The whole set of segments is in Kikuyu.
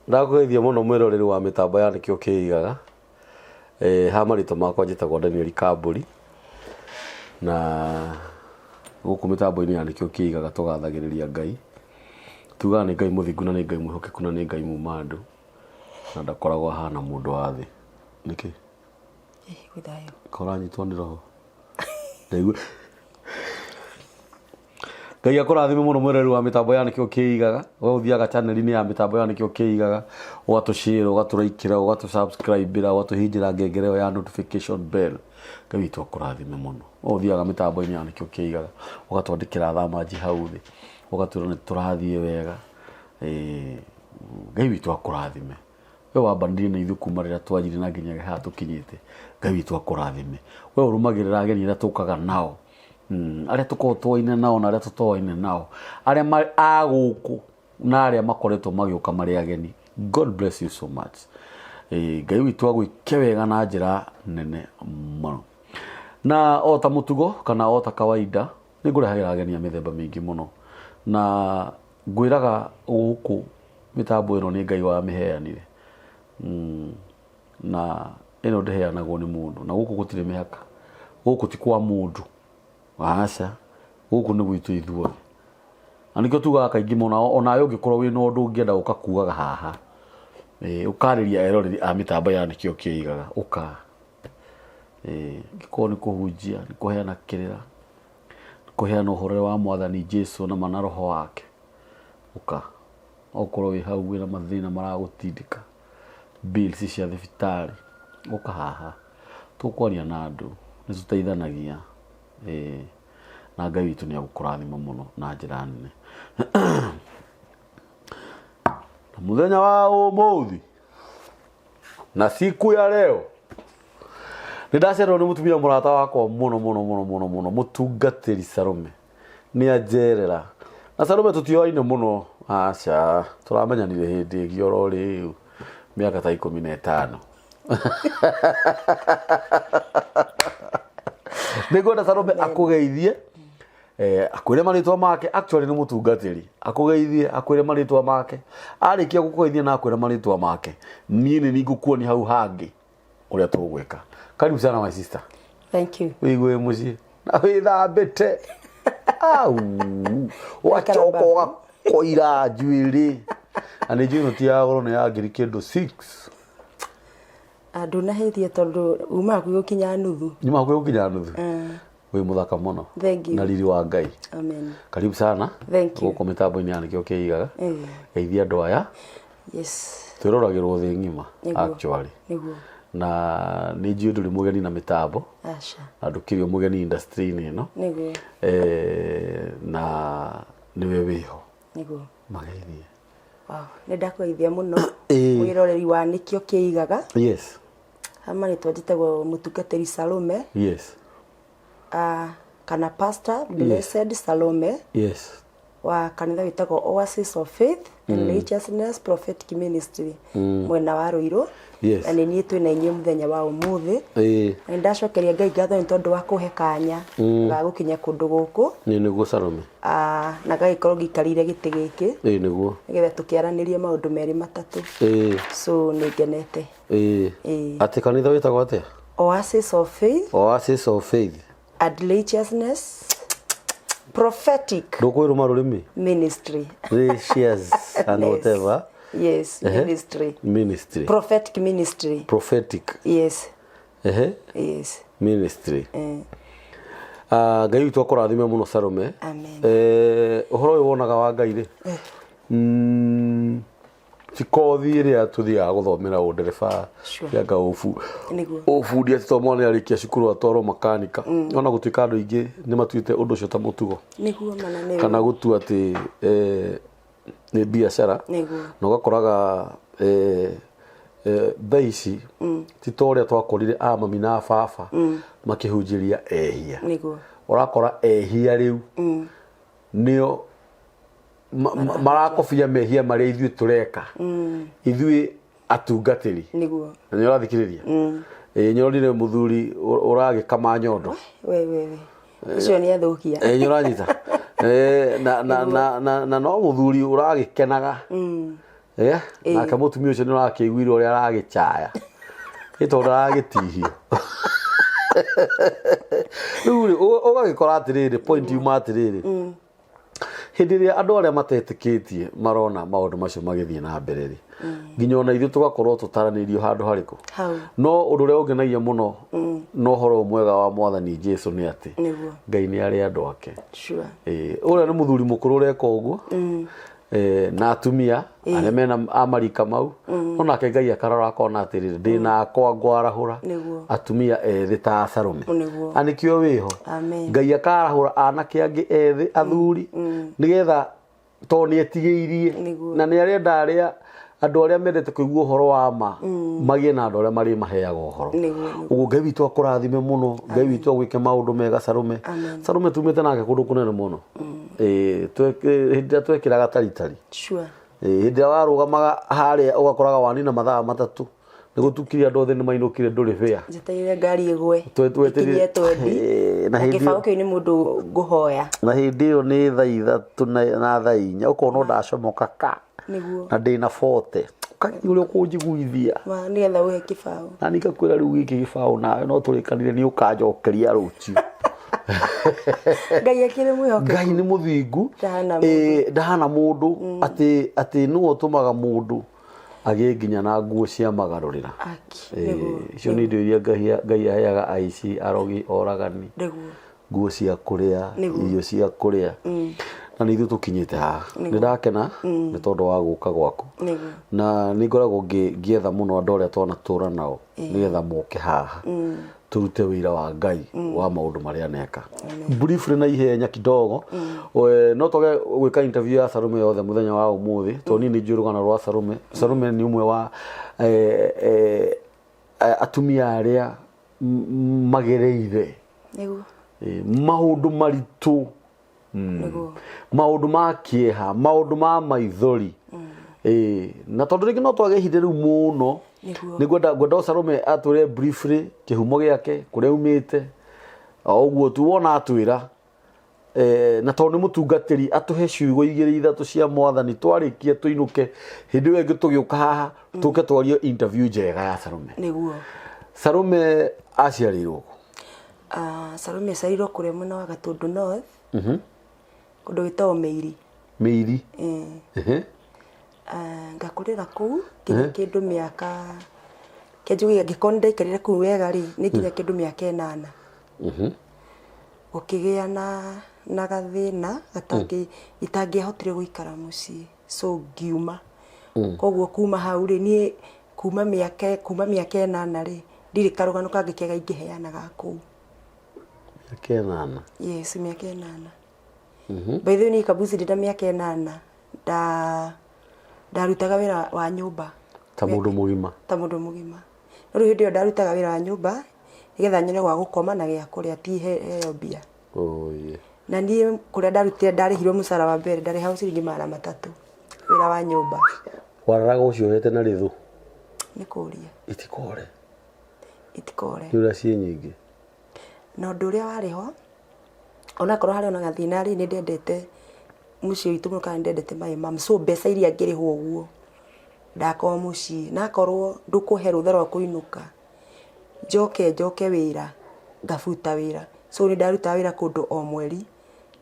Ndakũgeithia mũno mwĩroreri wa mĩtambo ya Nĩkĩo Kĩigaga. Ha marĩtwa makwa njĩtagwo Daniel Kambũri, na gũkũ mĩtambo-inĩ ya Nĩkĩo Kĩigaga tũgathagĩrĩria Ngai. Tugaga nĩ Ngai mũthingu na nĩ Ngai mwĩhokeku na nĩ Ngai muma andũ, na ndakoragwo ahana mũndũ wa thĩ. Nĩkĩ? Gwĩ thayũ. Ka ũranyitwo nĩ roho? Ndaigua Ngai akũrathime mũno mwĩroreri wa mĩtambo ya Nĩkĩo Kĩigaga. We ũthiaga channel-inĩ ya mĩtambo ya Nĩkĩo Kĩigaga, ũgatũshare, ũgatũraikĩra, ũgatũsubscribe-ĩra, ũgatũhihinyĩra ngengere ĩyo ya notification bell. Ngai witũ akũrathime mũno. We ũthiaga mĩtambo-inĩ ya Nĩkĩo Kĩigaga, ũgatwandĩkĩra thamanji hau thĩ, ũgatwĩra nĩ tũrathiĩ wega. Ngai witũ akũrathime. We wambanĩrie na ithuĩ kuma rĩrĩa twanjirie na nginya haha tũkinyĩte. Ngai witũ akũrathime. We ũrũmagĩrĩra ageni arĩa tũkaga nao. Arĩa tũkoragwo tũaine nao na arĩa tũtoaine nao. Arĩa marĩ a gũkũ na arĩa makoretwo magĩũka marĩ ageni. God bless you so much. Ngai witũ agwĩke wega na njĩra nene mũno. Na o ta mũtugo kana o ta kawaida nĩ ngũrehagĩra ageni a mĩthemba mĩingĩ mũno. Na ngwĩraga gũkũ mĩtambo ĩno nĩ Ngai wamĩheanire. Na ĩno ndĩheanagwo nĩ mũndũ. Na gũkũ gũtirĩ mĩhaka. Gũkũ ti kwa mũndũ. Aca. Gũkũ nĩ gwitũ ithuothe. Na nĩkĩo tugaga kaingĩ mũno onawe ũngĩkorwo wĩna ũndũ ũngĩenda gũka kugaga haha. Ũkarĩria eroreri a mĩtambo ya Nĩkĩo Kĩigaga. Ũka. Angĩkorwo nĩ kũhunjia, nĩ kũheana kĩrĩra, nĩ kũheana ũhoro wa Mwathani Jesu na ma na roho wake. Ũka. No ũkorwo wĩ hau wĩna mathĩna maragũtindĩka, bills cia thibitarĩ, ũka haha. Tũkwaria na andũ, nĩ tũteithanagia, ĩĩ, na Ngai witũ nĩ egũkũrathima mũno na njĩra nene. Na mũthenya wa ũmũthĩ na siku ya leo nĩ ndacererwo nĩ mũtumia mũrata wakwa mũno mũno mũno mũno mũno mũtungatĩri Salome. Nĩ anjerera. Na Salome tũtioaine mũno, aca, tũramenyanire hĩndĩ ĩngĩ oro rĩu mĩaka ta 15. Nĩ ngwenda Salome akũgeithie, akwĩre marĩtwa make, actually nĩ mũtungatĩri, akũgeithie, akwĩre marĩtwa make. Arĩkia gũkũgeithia na akwĩre marĩtwa make, niĩ nĩ niĩ ngũkuonia hau hangĩ ũrĩa tũgwĩka. Karibu sana my sister. Thank you. Wĩigue mũciĩ na wĩthambĩte. Au. Ũgacoka ũgakoira njuĩrĩ. Na nĩ njuĩrĩ ĩno ti ya goro nĩ ya ngiri kĩndũ 6. Ah, ndũnahĩtie tondũ uma hakuhĩ gũkinya nuthu. Nyuma hakuhĩ gũkinya nuthu. Wĩ mũthaka mũno. Thank you. Na riri wa Ngai. Amen. Karibu sana. Thank you. Gũkũ mĩtambo-inĩ ya Nĩkĩo Kĩigaga. Geithia andũ aya. Yes. Twĩroragĩrwo thĩ ng'ima Nĩguo. actually. Nĩguo. Na nĩ njũĩ ndũrĩ mũgeni na mĩtambo. Aca. Na ndũkĩrĩ o mũgeni industry-inĩ ĩno. Nĩguo. Na nĩwe wĩho. Nĩguo. Mageithie. Wow. Nĩ ndakũgeithia mũno. Mwĩroreri wa Nĩkĩo Kĩigaga. Yes. Ha marĩtwa njĩtagwo mũtungatĩri Salome. Yes. Kana Pastor Blessed Salome. Yes. Wa kanitha wĩtagwo Oasis of Faith and Righteousness Prophetic Ministry mwena wa Ruiru. Yes. Na nĩ niĩ twĩ na inyuĩ mũthenya wa ũmũthĩ. Na nĩ ndacokeria Ngai ngatho nĩ tondũ wa kũhe kanya ga gũkinya kũndũ gũkũ. Nĩ nĩguo Salome. Na ngagĩkorwo ngĩikarĩire gĩtĩ gĩkĩ. Ĩĩ nĩguo. Nĩgetha tũkĩaranĩrie maũndũ merĩ matatũ. So nĩ ngenete. Atĩ kanitha wĩtagwo atĩa? Oasis of Faith. Oasis of Faith. And Righteousness Prophetic. Ndũkwĩrũma rũrĩmĩ? Ministry. Righteous and Yes. whatever. Yes, ministry. Ministry. Prophetic ministry. Prophetic. Yes. Yes. Ministry. Ngai witũ akũrathime mũno Salome. Amen. Ũhoro ũyũ wonaga wa Ngai rĩ. Ti kothi ĩrĩa tũthiaga gũthomera ũndereba yanga ũbundi atĩ to mwana arĩkia cukuru atwarwo makanika. Ona gũtuĩka andũ aingĩ nĩ matuĩte ũndũ ũcio ta mũtugo. Nĩguo, mana nĩ Kana gũtua atĩ nĩ biacara. Na ũgakoraga thaa ici ti ta ũrĩa twakorire a mami na baba makĩhunjĩria ehia. Ũrakora ehia rĩu nĩo marakobia mehia marĩa ithuĩ tũreka. Ithuĩ atungatĩri. Na nĩ ũrathikĩrĩria? Ĩĩ, nyoronire mũthuri ũragĩkama nyondo. We, we, we. Ũcio nĩ athũkia. Ĩĩ, nĩ ũranyita? Na no mũthuri ũragĩkenaga. Nake mũtumia ũcio nĩ ũrakĩiguire ũrĩa aragĩcaya ĩ tondũ aragĩtihio. Rĩu rĩ, ũgagĩkora atĩrĩrĩ, point yuma atĩrĩrĩ, hĩndĩ ĩrĩa andũ arĩa matetĩkĩtie marona maũndũ macio magĩthiĩ na mbere rĩ, nginya ona ithuĩ tũgakorwo tũtaranĩirio handũ harĩkũ. Hau. No ũndũ ũrĩa ũngenagia mũno na ũhoro ũyũ mwega wa Mwathani Jesu nĩ atĩ Nĩguo. Ngai nĩ arĩ andũ ake. Sure. Ũrĩa nĩ mũthuri mũkũrũ ũreka ũguo, na atumia arĩa mena a marika mau, no nake Ngai akarora akona atĩrĩrĩ, ndĩna akwa ngwarahũra Nĩguo. atumia ethĩ ta Salome. Nĩguo. Na nĩkĩo wĩho. Amen. Ngai akarahũra anake angĩ ethĩ athuri, nĩgetha tondũ nĩ etigĩirie Nĩguo. na nĩ arenda arĩa andũ arĩa mendete kũigua ũhoro wa ma magĩe na andũ arĩa marĩmaheaga ũhoro. Nĩguo, nĩguo. Ũguo Ngai witũ akũrathime mũno, Ngai witũ agwĩke maũndũ mega. Salome, Amen. Salome tumĩte nake kũndũ kũnene mũno. Hĩndĩ ĩrĩa twekĩraga taritari, Sure. Hĩndĩ ĩrĩa warũgamaga harĩa ũgakoraga wanina mathaa 3 nĩ gũtukirie andũ othe nĩ mainũkire, ndũrĩ bĩa. Njetereire ngari ĩgwe. Twetereire- Ĩkinyie twendi. Na Na hĩndĩ kĩbaũ ĩyo- kĩu nĩ mũndũ ngũhoya. Na hĩndĩ ĩyo nĩ thaa 3 na thaa 4, ũkona ndacomoka ka Nĩguo. na ndĩna 40, ũkageria ũrĩa ũkũnjiguithia. Ma nĩgetha ũhe kĩbaũ. Na niĩ ngakwĩra rĩu gĩkĩ gĩbaũ nawe no tũrĩkanire nĩ ũkanjokeria rũciũ. Ngai akĩrĩ mwĩhokeku. Ngai nĩ mũthingu. Ndahana Ndahana mũndũ, atĩ nĩwe ũtũmaga mũndũ agĩe nginya na nguo cia magarũrĩra. Aki. Nĩguo. Icio nĩ indo iria Ngai aheaga aici, arogi, oragani. Nĩguo. Nguo cia kũrĩa, Nĩguo. irio cia kũrĩa. Na nĩ ithuĩ tũkinyĩte haha. Nĩ ndakena nĩ tondũ wa gũka gwaku. Nĩguo. Na nĩ ngoragwo ngĩetha mũno andũ arĩa twanatũra nao nĩgetha moke haha tũrute wĩra wa Ngai wa maũndũ marĩa aneka. Briefly na ihenya kidogo, no twage gwĩka interview ya Salome yothe mũthenya wa ũmũthĩ, tondũ niĩ nĩ njũĩ rũgano rwa Salome. Salome nĩ ũmwe wa atumia arĩa magereire Nĩguo. Maũndũ maritũ, Nĩguo. Maũndũ ma kĩeha, maũndũ ma maithori. Na tondũ rĩngĩ no twage ihinda rĩu mũno, Nĩguo. nĩ ngwenda Salome atwĩre briefly kĩhumo gĩake, kũrĩa aumĩte, o ũguo tu wona atwĩra, na tondũ nĩ mũtungatĩri atũhe ciugo 2 3 cia Mwathani, twarĩkia tũinũke hĩndĩ ĩyo ĩngĩ tũgĩũka haha tũke twarie interview njega ya Salome. Nĩguo. Salome aciarĩirwo kũ? Salome aciarĩirwo kũrĩa mwena wa Gatũndũ North. Kũndũ gwĩtagwo Mĩiri. Mĩiri. Ngakũrĩra kũu nginya kĩndũ mĩaka kĩnjuge angĩkorwo nĩ ndaikarire kũu wega rĩ, nĩ nginya kĩndũ mĩaka 8. Gũkĩgĩa na gathĩna itangĩahotire gũikara mũciĩ, so ngiuma. Koguo kuma hau rĩ, niĩ kuma mĩaka 8 rĩ, ndirĩ karũgano kangĩ kega ingĩheana ga kũu. Mĩaka 8? Yes, mĩaka 8. By the way, niĩ Kabusi ndĩ na mĩaka 8 ndarutaga wĩra wa nyũmba. Ta mũndũ mũgima? Ta mũndũ mũgima. No rĩu hĩndĩ ĩyo ndarutaga wĩra wa nyũmba nĩgetha nyone gwa gũkoma na gĩa kũrĩa, ti heo mbia. Na niĩ kũrĩa ndarutire ndarĩhirwo mũcara wa mbere, ndarĩhagwo ciringi 300 wĩra wa nyũmba. Wararaga ũciohete na rĩthũ? Nĩ kũria. Itikore? Itikore. Nĩ ũrĩa ciĩ nyingĩ? Na ũndũ ũrĩa warĩ ho, onakorwo harĩ ona gathĩna rĩ, nĩ ndendete mũciĩ witũ mũno, kana nĩ ndendete my mum, so mbeca iria ngĩrĩhwo ũguo ndakorwo mũciĩ, nakorwo ndũkũhe rũtha rwa kũinũka, njoke wĩra, ngabuta wĩra. So nĩ ndarutaga wĩra kũndũ o mweri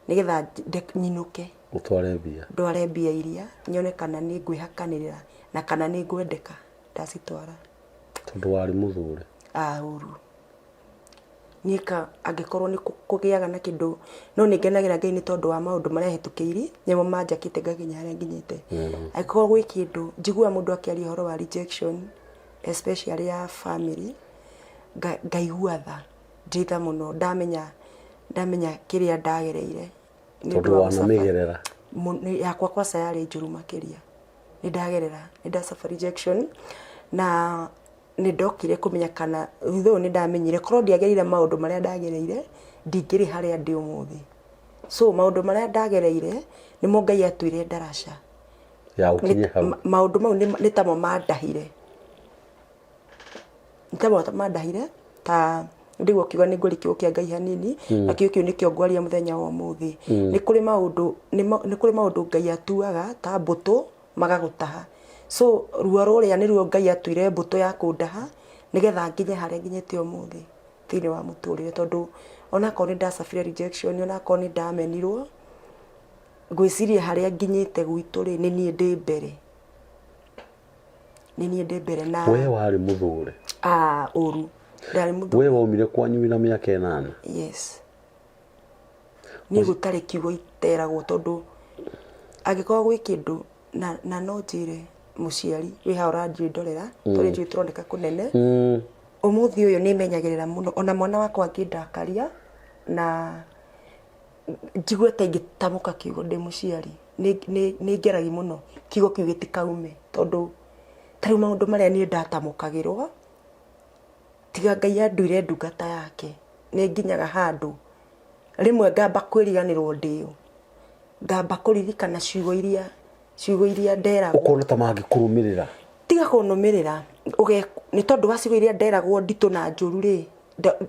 nĩgetha nyinũke. Ũtware mbia. Ndware mbia iria nyone kana nĩ ngwĩhakanĩrĩra na kana nĩ ngwendeka ndacitwara. Tondũ warĩ mũthũre. Ũru. Niĩ ka angĩkorwo nĩ kũgĩaga na kĩndũ, no nĩ ngenagĩra Ngai nĩ tondũ wa maũndũ marĩa hĩtũkĩire, nĩmo manjakĩte ngakinya harĩa nginyĩte. Angĩkorwo gwĩ kĩndũ, njiguaga mũndũ akĩaria ũhoro wa rejection, especially ya family, ngaigua tha, ndĩ tha mũno, ndamenya kĩrĩa ndagereire. Nĩ ũndũ Tondũ wa wanamĩgerera. Yakwa kwaca yarĩ njũru makĩria. Nĩ ndagerera, nĩ nda suffer rejection, na nĩ ndokire kũmenya kana thutha ũyũ nĩ ndamenyire korwo ndiagereire maũndũ marĩa ndagereire, ndingĩrĩ harĩa ndĩ ũmũthĩ. So maũndũ marĩa ndagereire nĩmo Ngai atuire ndaraca. Ya ũkinye hau. Maũndũ mau nĩ tamo mandahire. Nĩ tamo mandahire ta ndiguo kiuga nĩ ngũria kiugo kĩa Ngai hanini, na kiugo kĩu nĩkĩo ngwaria mũthenya wa ũmũthĩ. Nĩ kũrĩ maũndũ, nĩ kũrĩ maũndũ Ngai atuaga ta mbũtũ magagũtaha. So ruo rũrĩa nĩruo Ngai atuire mbũtũ ya kũndaha nĩgetha nginye harĩa nginyĩte ũmũthĩ thĩinĩ wa mũtũrĩre, tondũ onakorwo nĩ ndacabire rejection, onakorwo nĩ ndamenirwo, ngwĩciria harĩa nginyĩte gwitũ rĩ, nĩ niĩ ndĩ mbere, nĩ niĩ ndĩ mbere na We warĩ mũthũre? Ah, ũru, ndarĩ mũthũre. We waumire kwanyu wĩna mĩaka 8? Yes. Niĩ gũtarĩ kiugo iteragwo, tondũ angĩkorwo gwĩ kĩndũ na no njĩre mũciari wĩ haha ũranjĩndorera, tondũ njũĩ tũroneka kũnene. Ũmũthĩ ũyũ nĩ menyagĩrĩra mũno, ona mwana wakwa angĩndakaria na njigue ta ingĩtamũka kiugo ndĩ mũciari, nĩ ngeragia mũno kiugo kĩu gĩtikaume, tondũ ta rĩu maũndũ marĩa niĩ ndatamũkagĩrwo, tiga Ngai anduire ndungata yake, nĩ nginyaga handũ rĩmwe ngamba kwĩriganĩrwo ndĩũ, ngamba kũririkana ciugo iria nderagwo. Ũkona ta mangĩkũrũmĩrĩra? Tiga kũnũmĩrĩra, nĩ tondũ wa ciugo iria nderagwo nditũ na njũru rĩ,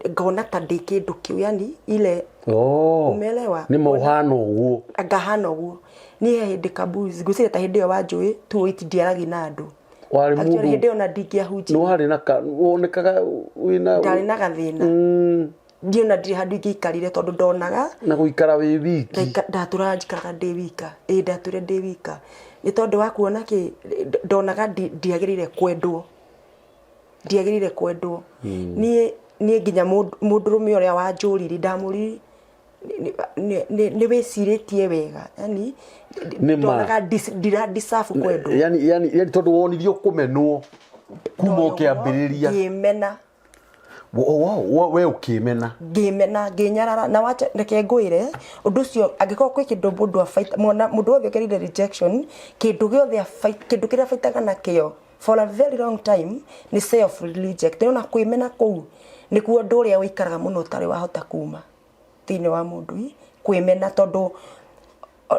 ngona ta ndĩ kĩndũ kĩu, yani ile Oh. Umeelewa? Nĩ ma ũhana ũguo. Ngahana ũguo. Niĩ he hĩndĩ Kabuzi, ngwĩciria ta hĩndĩ ĩyo wanjũĩ tu ndiaragia na andũ. Warĩ Actually, mũndũ hĩndĩ ĩyo na ndingĩahunjia. Nĩ warĩ na ka wonekaga wĩna Ndarĩ na gathĩna. Ndiĩ ona ndirĩ handũ ingĩikarire, tondũ ndonaga na gũikara wĩ wiki. Ndatũraga njikaraga ndĩ wika. Ĩĩ, ndatũire ndĩ wika nĩ tondũ wa kuona kĩ ndonaga ndiagĩrĩire kwendwo, ndiagĩrĩire kwendwo. Niĩ nginya mũndũrũme ũrĩa wanjũririe, ndamũririe, nĩ wĩcirĩtie wega? Yani Nĩ ma. ndonaga ndira deserve kwendwo. Yani tondũ wonirio kũmenwo kuma ũkĩambĩrĩria. Ngĩmena. We ũkĩmena. Ngĩmena, ngĩnyarara. Na wacha reke ngwĩre ũndũ ũcio, angĩkorwo kwĩ kĩndũ mũndũ abaita, mwana mũndũ wothe ũgerire rejection, kĩndũ gĩothe kĩndũ kĩrĩa abaitaga nakĩo for a very long time nĩ self reject. Nĩwona kwĩmena kũu nĩkuo ũndũ ũrĩa ũikaraga mũno ũtarĩ wahota kuma thĩinĩ wa mũndũ i kwĩmena, tondũ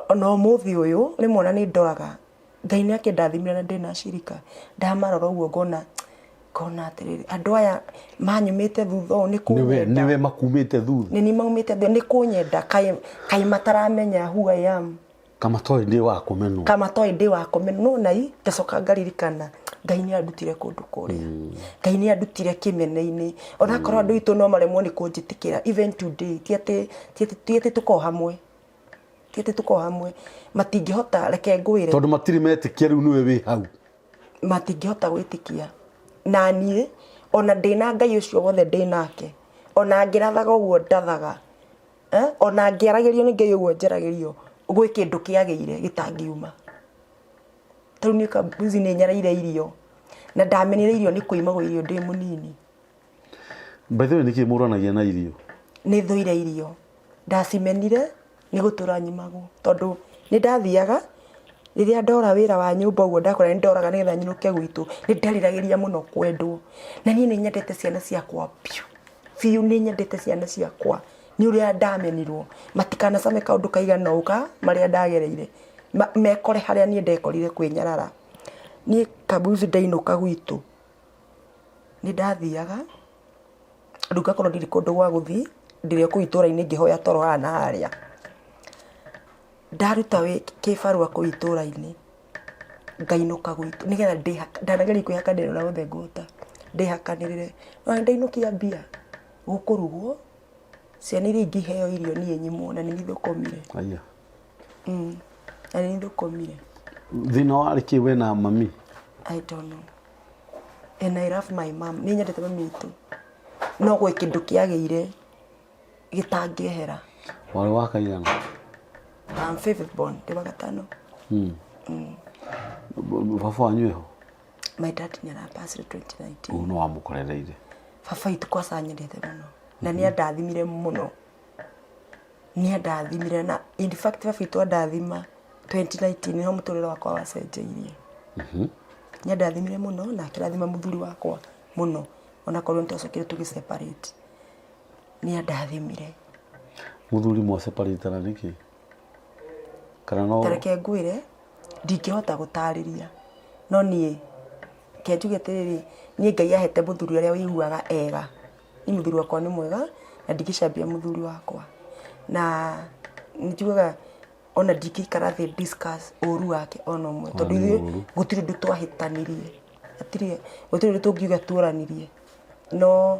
ona ũmũthĩ ũyũ rĩmwe ona nĩ ndoraga Ngai nĩ akĩndathimire na ndĩna acirika, ndamarora ũguo ngona atĩrĩrĩ, andũ aya manyumĩte thutha ũũ nĩ Nĩwe kũnyenda. Nĩwe makumĩte thutha. Nĩ ni maumĩte thutha nĩ kũnyenda, kaĩ mataramenya who I am? Kama toĩ ndĩ wa kũmenwo. Kama toĩ ndĩ wa kũmenwo. No nai ngacoka ngaririkana Ngai nĩ andutire kũndũ kũrĩa, Ngai nĩ andutire kĩmene-inĩ, onakorwo andũ aitũ no maremwo nĩ kũnjĩtĩkĩra even today. Ti atĩ tũkorwo hamwe, ti atĩ tũkorwo hamwe matingĩhota, reke ngwĩre. Tondũ matirĩ metĩkia rĩu nĩwe wĩ hau. Matingĩhota gwĩtĩkia na niĩ ona ndĩna Ngai ũcio wothe ndĩ nake, ona ngĩrathaga ũguo ndathaga, eh? Ona ngĩaragĩrio nĩ Ngai ũguo njaragĩrio, gwĩ kĩndũ kĩagĩire gĩtangiuma. Tarĩu niĩ Kambuzi nĩ nyareire irio, na ndamenire irio nĩ kũimagwo irio ndĩ mũnini. By the way, nĩkĩ mũranagia na irio? Nĩ thũire irio, ndacimenire nĩ gũtũra nyimagwo, tondũ nĩ ndathiaga rĩrĩa ndora wĩra wa nyũmba ũguo ndakora nĩ ndoraga nĩgetha nyinũke gwitũ, nĩ nderiragĩria mũno kwendwo. Na niĩ nĩ nyendete ciana ciakwa biũ biũ, nĩ nyendete ciana ciakwa nĩ ũrĩa ndamenirwo, matikanacame kaũndũ kaigana ũka marĩa ndagereire. Mekore harĩa niĩ ndekorire kwĩnyarara. Niĩ Kambuzi ndainũka gwitũ nĩ ndathiaga rĩu ngakorwo ndirĩ kũndũ gwa gũthiĩ, ndĩrĩ o kũu itũra-inĩ ngĩhoya toro haha na harĩa. Ndaruta kĩbarũa kũu itũra-inĩ ngainũka gwitũ nĩgetha ndĩhaka, ndanageria kwĩhakanĩrĩra ũrĩa wothe ngũhota ndĩhakanĩrĩre, no nĩ ndainũkia mbia gũkũrugwo, ciana iria ingĩ iheo irio, niĩ nyimwo, na nĩ thũkũmire. Aya. Na nĩ thũkũmire. Thĩna warĩ kĩ we na mami? I don't know. And I love my mom. Nĩ nyendete mami witũ. No gwĩ kĩndũ kĩagĩire gĩtangĩehera. Warĩ wa kaigana? I'm fifth born, ndĩ wa gatano. Baba wanyu eho? My dad nĩ arapacire 2019. Ũguo no wamũkorereire. Baba witũ kwaca nyendete mũno. Na nĩ andathimire mũno. Nĩ andathimire, na in fact baba witũ andathima 2019 nĩho mũtũrĩre wakwa wacenjeirie. Nĩ andathimire mũno na akĩrathima mũthuri wakwa mũno, onakorwo nĩ twacokire tũgĩ separate. Nĩ andathimire. Mũthuri mwaseparatana nĩkĩ? Kana no Tareke ngwĩre, ndingĩhota gũtarĩria, no niĩ ke njuge atĩrĩrĩ, niĩ Ngai ahete mũthuri ũrĩa wĩiguaga ega. Niĩ mũthuri wakwa nĩ mwega na ndingĩcambia mũthuri wakwa, na nĩ njugaga Ona ndingĩikara thĩ discuss ũru wake ona ũmwe, tondũ nĩ ithuĩ ũru. Gũtirĩ ũndũ twahĩtanirie, hatirĩ, gũtirĩ ũndũ tũngiuga tuoranirie. No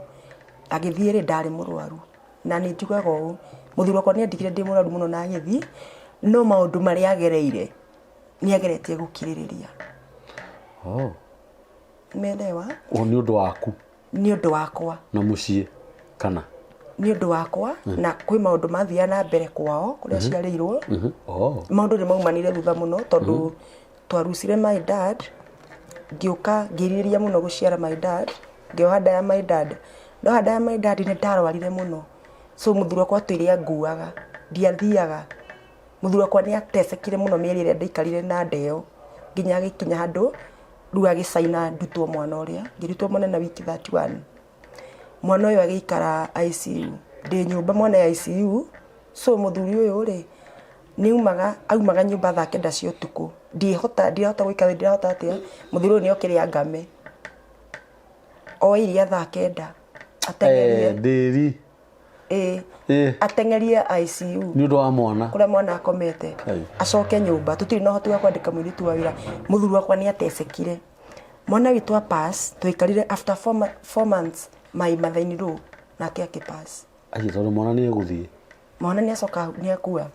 agĩthiĩ rĩ, ndarĩ mũrwaru, na nĩ njugaga ũũ, mũthuri wakwa nĩ andigire ndĩ mũrwaru mũno na agĩthiĩ, no maũndũ marĩa agereire nĩ ageretie gũkirĩrĩria. Oh. Merewa. O nĩ ũndũ waku? Nĩ ũndũ wakwa. Na mũciĩ kana? Nĩ ũndũ wakwa, na kwĩ maũndũ mathiaga na mbere kwao kũrĩa ciarĩirwo. Oh. Maũndũ nĩ maumanire thutha mũno, tondũ twarucire my dad, ngĩũka ngĩrirĩria mũno gũciara my dad, ngĩoha nda ya my dad. Ndoha nda ya my dad nĩ ndarwarire mũno, so mũthuri wakwa atũire anguaga, ndiathiaga. Mũthuri wakwa nĩ atecekire mũno mĩeri ĩrĩa ndaikarire na nda ĩyo, nginya agĩkinya handũ rĩu agĩcaina ndutwo mwana ũrĩa, ngĩrutwo mwana na wiki 31. Mwana ũyũ agĩikara ICU, ndĩ nyũmba mwana e ICU. So mũthuri ũyũ rĩ, nĩ aumaga aumaga nyũmba thaa 9 cia ũtukũ, ndiĩhota, ndirahota gũikara, ndirahota atĩa, mũthuri ũyũ nĩ okire angame, oe iria thaa 9 ateng'erie. Eh, ndĩri. Ĩĩ. Eh. Ateng'erie ICU. Nĩ ũndũ wa mwana. Kũrĩa mwana akomete. Kai. Acoke nyũmba, tũtirĩ na ũhoti wa kwandĩka mũirĩtu wa wĩra. Mũthuri wakwa nĩ atecekire. Mwana witũ a pass, twaikarire after 4 months my mother in law nake akĩ pass. Ai, tondũ mwana nĩ egũthiĩ. Mwana nĩ acoka nĩ akua.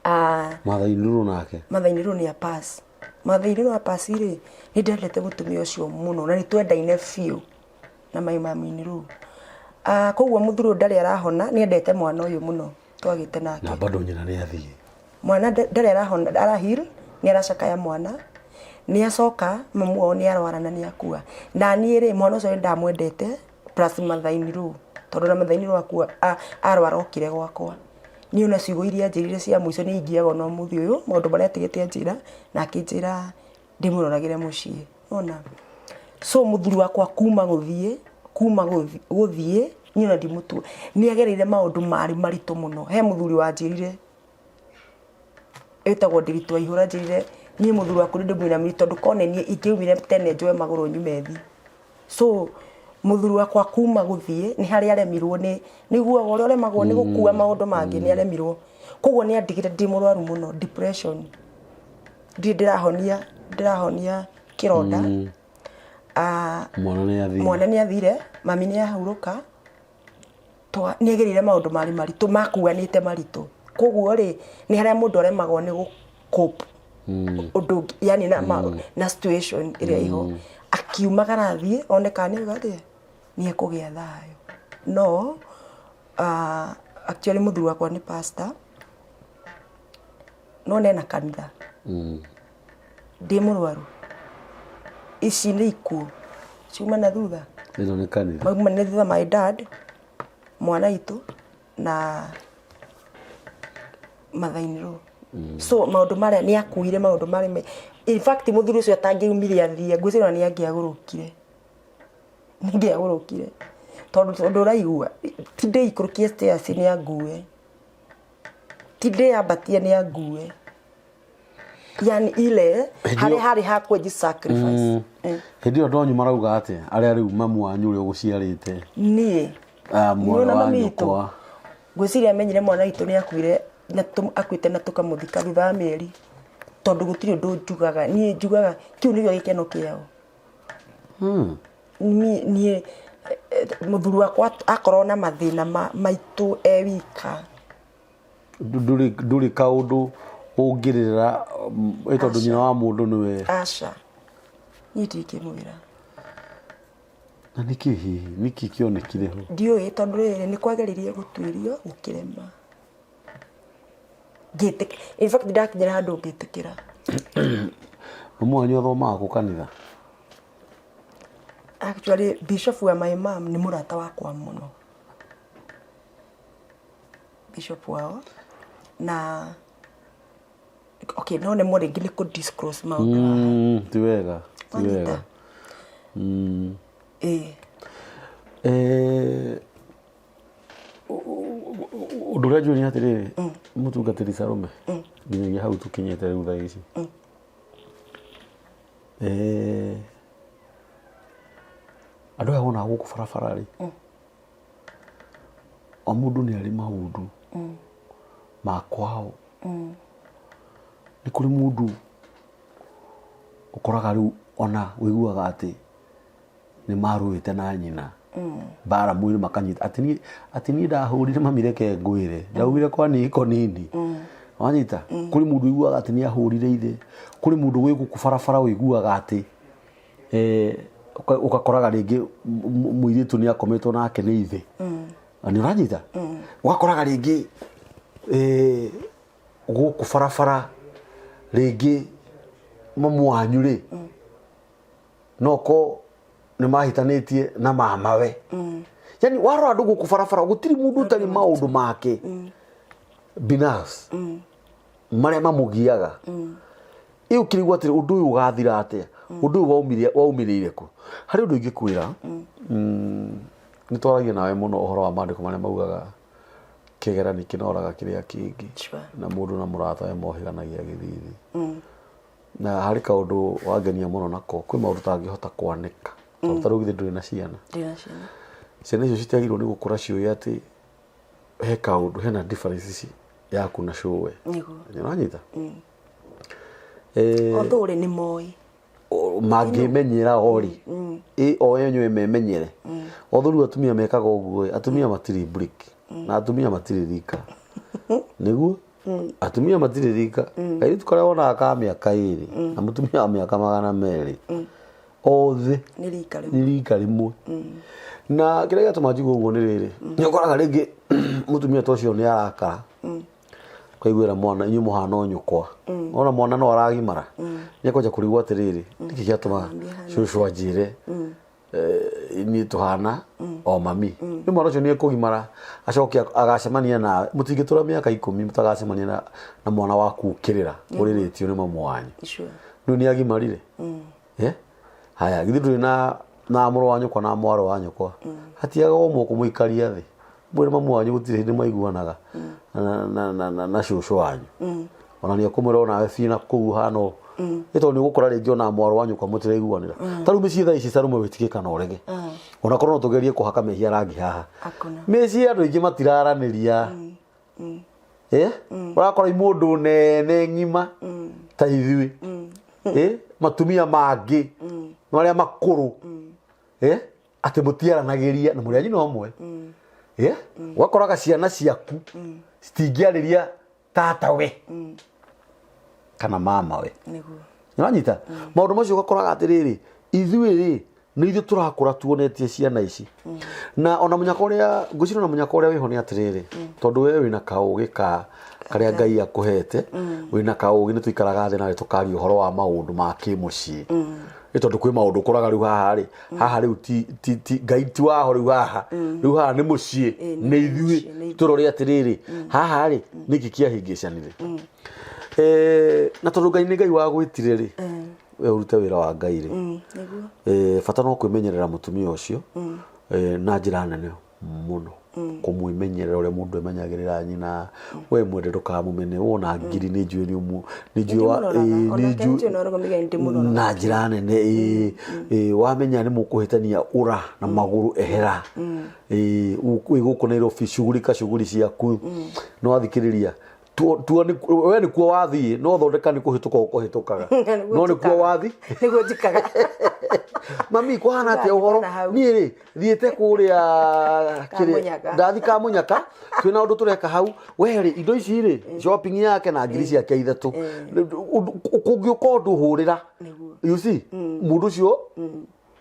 Ah, Mother-in-law nake. Mother in law nĩ a pass. Mother in law a pass rĩ, nĩ ndendete mũtumia ũcio mũno na nĩ twendaine biũ na my mom in law. Ah, koguo mũthuri ũyũ ndarĩ arahona, nĩ endete mwana ũyũ mũno twagĩte nake. Na bado nyina nĩ athiĩ. Mwana ndarĩ arahona, arahil, nĩ aracakaya mwana. Nĩ acoka mamu wao nĩ arwara na nĩ akua. Na niĩ rĩ, mwana ũcio nĩ ndamwendete plus mother in law, tondũ na mother in law akua, arwara okire gwakwa. Niĩ ona ciugo iria anjĩrire cia mũico nĩ ingiaga ona ũmũthĩ ũyũ, maũndũ marĩa atigĩte anjĩra, na akĩnjĩra ndĩmũroragĩre mũciĩ. Ona so mũthuri wakwa kuma gũthiĩ, kuma gũthiĩ niĩ ona ndimũtua, nĩ agereire maũndũ marĩ maritũ mũno. He mũthuri wanjĩrire wĩtagwo Ndiritu Waihũra, anjĩrire niĩ mũthuri waku nĩ ndĩmũinamĩrĩire, tondũ korwo nĩ niĩ ingĩaumire tene njoe magũrũ nyume thi. So mũthuri wakwa kuma gũthiĩ nĩ harĩa aremirwo, nĩ nĩguaga ũrĩa ũremagwo nĩ gũkua maũndũ mangĩ, nĩ aremirwo. Koguo nĩ andigire ndĩ mũrwaru mũno, depression, ndirĩ ndĩrahonia kĩronda. Ah, Mwana nĩ athiĩ. Mwana nĩ athire, mami nĩ ahurũka. Nĩ agereire maũndũ marĩ maritũ, makuanĩte maritũ. Koguo rĩ, nĩ harĩa mũndũ aremagwo nĩ gũ cope ũndũ ũngĩ, yani na situation ĩrĩa ĩho. Akiumagara athiĩ one kana nĩ atĩa nĩ ekũgĩa thayũ. No actually mũthuri wakwa nĩ pastor, no nena kanitha ndĩ mũrwaru, ici nĩ ikuũ ciuma na thutha. Ĩno nĩ kanitha. Mauma nĩ thutha, my dad, mwana witũ na mother in law. So maũndũ marĩa nĩ akuire, maũndũ marĩa in fact mũthuri ũcio atangĩumire athiĩ, ngwĩciria ona nĩ angĩagũrũkire, nĩ angĩagũrũkire, tondũ ũraigua ti ndĩikũrũkie stairs nĩ angue, ti ndĩambatie nĩ angue, yani ile harĩa harĩ ha kwĩji sacrifice. Hĩndĩ ĩyo ndonyu marauga atĩa, arĩa rĩu mamu wanyu ũrĩa ũgũciarĩte? Niĩ Ah, mwarĩ Nĩwona wa mami witũ? nyũkwa. Ngwĩciria amenyire mwana witũ nĩ akuire na akuĩte na tũkamũthika thutha wa mĩeri, tondũ gũtirĩ ũndũ njugaga, niĩ njugaga kĩu nĩkĩo gĩkeno kĩao. Niĩ mũthuri wakwa akorwo na mathĩna maitũ e wika. Ndũrĩ kaũndũ ũngĩrĩra, ĩ tondũ nyina wa mũndũ nĩwe? Aca, niĩ ndingĩmwĩra. Na nĩkĩ hihi, nĩkĩ kĩonekire ho? Ndiũĩ, tondũ rĩrĩ nĩ kwageririe gũtuĩrio gũkĩrema. In fact ndakinyĩra handũ ngĩtĩkĩra. Mamu wanyu athomaga kũ kanitha? Actually bishop wa my mom nĩ mũrata wakwa mũno, bishop wao. Na okay, no nemwo rĩngĩ nĩ kũ disclose maũndũ haha. Ti wega, ti Wanyita? wega. Ĩĩ. Ũndũ ũrĩa njũĩ nĩ atĩrĩrĩ, mũtungatĩri Salome, nginyagia hau tũkinyĩte rĩu thaa ici, andũ aya wonaga gũkũ barabara rĩ, o mũndũ nĩ arĩ maũndũ ma kwao. Nĩ kũrĩ mũndũ ũkoraga rĩu ona ũiguaga atĩ nĩ marũĩte na nyina mbara mwĩrĩ makanyita atĩ niĩ atĩ niĩ ndahũrire mami reke ngwĩre ndaugire kwani iko nini wanyita. Kũrĩ mũndũ ũiguaga atĩ nĩ ahũrire ithe. Kũrĩ mũndũ wĩ gũkũ barabara ũiguaga atĩ ũgakoraga rĩngĩ mũirĩtu nĩ akometwo nake nĩ ithe. Na nĩ ũranyita, ũgakoraga rĩngĩ gũkũ barabara rĩngĩ mamu wanyu rĩ noko nĩ mahĩtanĩtie na mamawe. Yani warora andũ gũkũ barabara gũtirĩ mũndũ ũtarĩ maũndũ make binafsi marĩa mamũgiaga. Ĩ ũkĩrigwo atĩrĩ, ũndũ ũyũ ũgathira atĩa? Ũndũ ũyũ waumĩrĩire kũ? Harĩ ũndũ ingĩkwĩra, nĩ twaragia nawe mũno ũhoro wa maandĩko marĩa maugaga kĩgera nĩ kĩnoraga kĩrĩa kĩngĩ. Na mũndũ na mũratawe mohĩganagia gĩthithi. Na harĩ kaũndũ wangenia mũno nako, kwĩ maũndũ ũtangĩhota kwanĩka tondũ ta rĩu githĩ ndũrĩ na ciana? Ndĩ na ciana. Ciana icio citiagĩrĩirwo nĩ gũkũra ciũĩ atĩ he kaũndũ hena difference ici yaku na cũwe. Nĩguo. Nĩ ũranyita? Although rĩ nĩ moĩ. Mangĩmenyera o rĩ ĩ o enyewe memenyere. Although rĩu atumia mekaga ũguo ĩ, atumia matirĩ break na atumia matirĩ rika. Nĩguo atumia matirĩ rika. Kairĩtu karĩa wonaga ka mĩaka 2 na mũtumia wa mĩaka 200 othe nĩ rika rĩmwe. Nĩ rika rĩmwe. Na kĩrĩa gĩatũma njigue ũguo nĩ rĩrĩ, nĩ ũkoraga rĩngĩ mũtumia ta ũcio nĩ arakara, ũkaiguĩra mwana inyuĩ mũhana o nyũkwa. Ona mwana no aragimara, nĩ ekwanja kũrigwo atĩrĩrĩ, nĩkĩ gĩatũma cũcũ anjĩre niĩ tũhana o mami? Nĩ mwana ũcio nĩ ekũgimara acoke agacemania nawe. Mũtingĩtũra mĩaka 10 mũtagacemania na mwana waku ũkĩrĩra ũrĩrĩtio nĩ mamu wanyu. Rĩu nĩ agimarire. Haya, githĩ ndũrĩ na mũrũ wa nyũkwa na mwarĩ wa nyũkwa? Hatiaga ũmwe kũmũikaria thĩ mwĩre mamu wanyu gũtirĩ hĩndĩ maiguanaga na cũcũ wanyu. Ona nĩ ekũmwĩra onawe biũ na kũu ũhana ũũ. Nĩ tondũ nĩ ũgũkora rĩngĩ ona mwarĩ wa nyũkwa mũtiraiguanĩra. Ta rĩu mĩciĩ thaa ici Salome wĩtĩkie kana ũrege, ona korwo no tũgerie kũhaka mehia rangi haha, Hakuna. mĩciĩ andũ aingĩ matiraranĩria. Ũrakora mũndũ nene ng'ima ta ithuĩ, matumia mangĩ marĩa makũrũ, atĩ mũtiaranagĩria na mũrĩ a nyina ũmwe. Ũgakoraga ciana ciaku citingĩarĩria tata we kana mama we. Nĩguo. Nĩwanyita maũndũ macio? Ũgakoraga atĩrĩrĩ, ithuĩ rĩ nĩ ithuĩ tũrakũra tuonetie ciana ici. Na ona mũnyaka ũrĩa ngwĩciria, ona mũnyaka ũrĩa wĩho nĩ atĩrĩrĩ, tondũ we wĩna kaũgĩ ka karĩa Ngai akũhete, wĩna kaũgĩ, nĩ tũikaraga thĩ nawe tũkaria ũhoro wa maũndũ ma kĩmũciĩ. Nĩ tondũ kwĩ maũndũ ũkoraga rĩu haha rĩ, haha rĩu ti Ngai ti waho rĩu haha, rĩu haha nĩ mũciĩ. Ĩ, nĩ nĩ ithuĩ mũciĩ, nĩ ithuĩ. Tũrore atĩrĩrĩ, haha rĩ nĩkĩ kĩahĩngĩcanire? Na tondũ Ngai nĩ Ngai wa gwĩtire rĩ, we ũrute wĩra wa Ngai rĩ. Nĩguo. Bata no kwĩmenyerera mũtumia ũcio na njĩra nene mũno, kũmwĩmenyerera ũrĩa mũndũ emenyagĩrĩra nyina. We mwende, ndũkamũmene. Wona ngiri nĩ njũĩ nĩ ũmũ nĩ njũĩ wa Nĩndĩmũroraga. Nĩ Onake njũĩ nĩnjũĩ no arũgamĩrĩire, nĩndĩmũroraga. Na njĩra nene. Ĩ wamenya nĩ mũkũhĩtania, ũra na magũrũ, ehera. Wĩ gũkũ Nairobi, shughulika shughuli ciaku. Nĩ wathikĩrĩria, tua we nĩkuo wathiĩ, no thondeka nĩ kũhĩtũka ũkũhĩtũkaga. Nĩguo No nĩkuo njĩkaga. wathi. Nĩguo njĩkaga. Mami, kũhana atĩa ũhoro? Na hau. Niĩ rĩ thiĩte kũrĩa Kamũnyaka. Ndathi Kamũnyaka, twĩna ũndũ tũreka hau. We rĩ, indo ici rĩ, shopping yake na ngiri ciake 3. Kũngĩũka ũndũ hũrĩra. Nĩguo. You see, mũndũ ũcio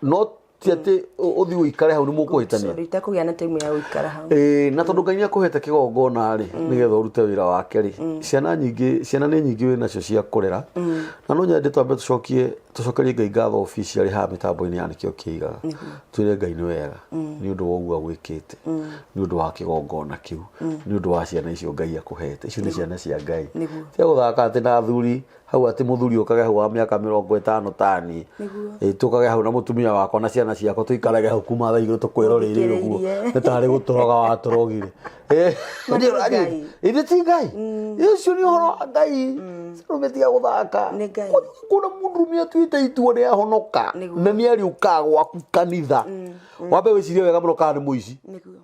no ti atĩ ũthiĩ ũikare hau nĩ mũkũhĩtania. Sorry, itakũgĩa na time ya gũikara hau. Ĩĩ, na tondũ Ngai nĩ akũhete kĩgongona rĩ, nĩgetha ũrute wĩra wake rĩ, ciana nyingĩ, ciana nĩ nyingĩ wĩ nacio cia kũrera. Na no nyende twambe tũcokie tũcokerie Ngai ngatho officially haha mĩtambo-inĩ ya Nĩkĩo Kĩigaga. Twĩre Ngai nĩ wega nĩ ũndũ wa ũguo agwĩkĩte, nĩ ũndũ wa kĩgongona kĩu, nĩ ũndũ wa ciana icio Ngai akũhete. Icio nĩ ciana cia Ngai. Nĩguo. Tia gũthaka atĩ na athuri hau, atĩ mũthuri ũkage hau wa mĩaka 50 tani. Nĩguo. Ĩ, tũkage hau na mũtumia wakwa na ciana ciakwa, tũikarage hau kuma thaa 2 tũkwĩroreire ũguo. Mũthikĩrĩirie. Nĩ tarĩ gũtũroga watũrogire. Ma ti Ngai. Ithe ti Ngai, ũcio nĩ ũhoro wa Ngai. Rũme, tiga gũthaka. Nĩ Ngai. Kuna mũndũrũme atuĩte itua nĩ ahonoka Nĩguo. na nĩ arĩũkaga gwaku kanitha, wambe wĩcirie wega mũno kana nĩ mũici. Nĩguo.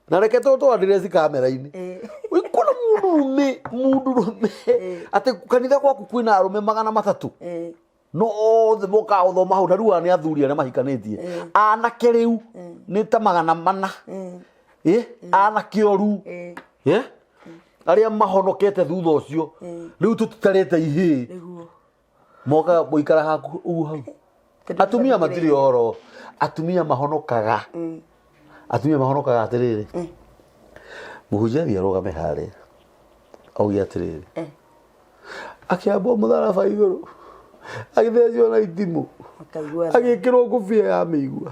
Na reke tũ twandireci kamera-inĩ. Kuna Mundurume, mundurume, atĩ kanitha gwaku kwĩna arũme 300. No othe mokaga gũthoma hau, na rĩu aya nĩ athuri arĩa mahikanĩtie. Anake rĩu nĩ ta 400. Anake oru. Arĩa mahonokete thutha ũcio. Rĩu tũtitarĩte ihĩĩ. Mokaga gũikara haku ũguo hau. Atumia matirĩ ũhoro. Atumia mahonokaga. Atumia mahonokaga atĩrĩrĩ. Mũhunjia athiĩ arũgame harĩa. Auge atĩrĩrĩ. Akĩambwo mũtharaba igũrũ. Agĩthecwo na itimũ. Agĩkĩrwo ngũbia ya mĩigua.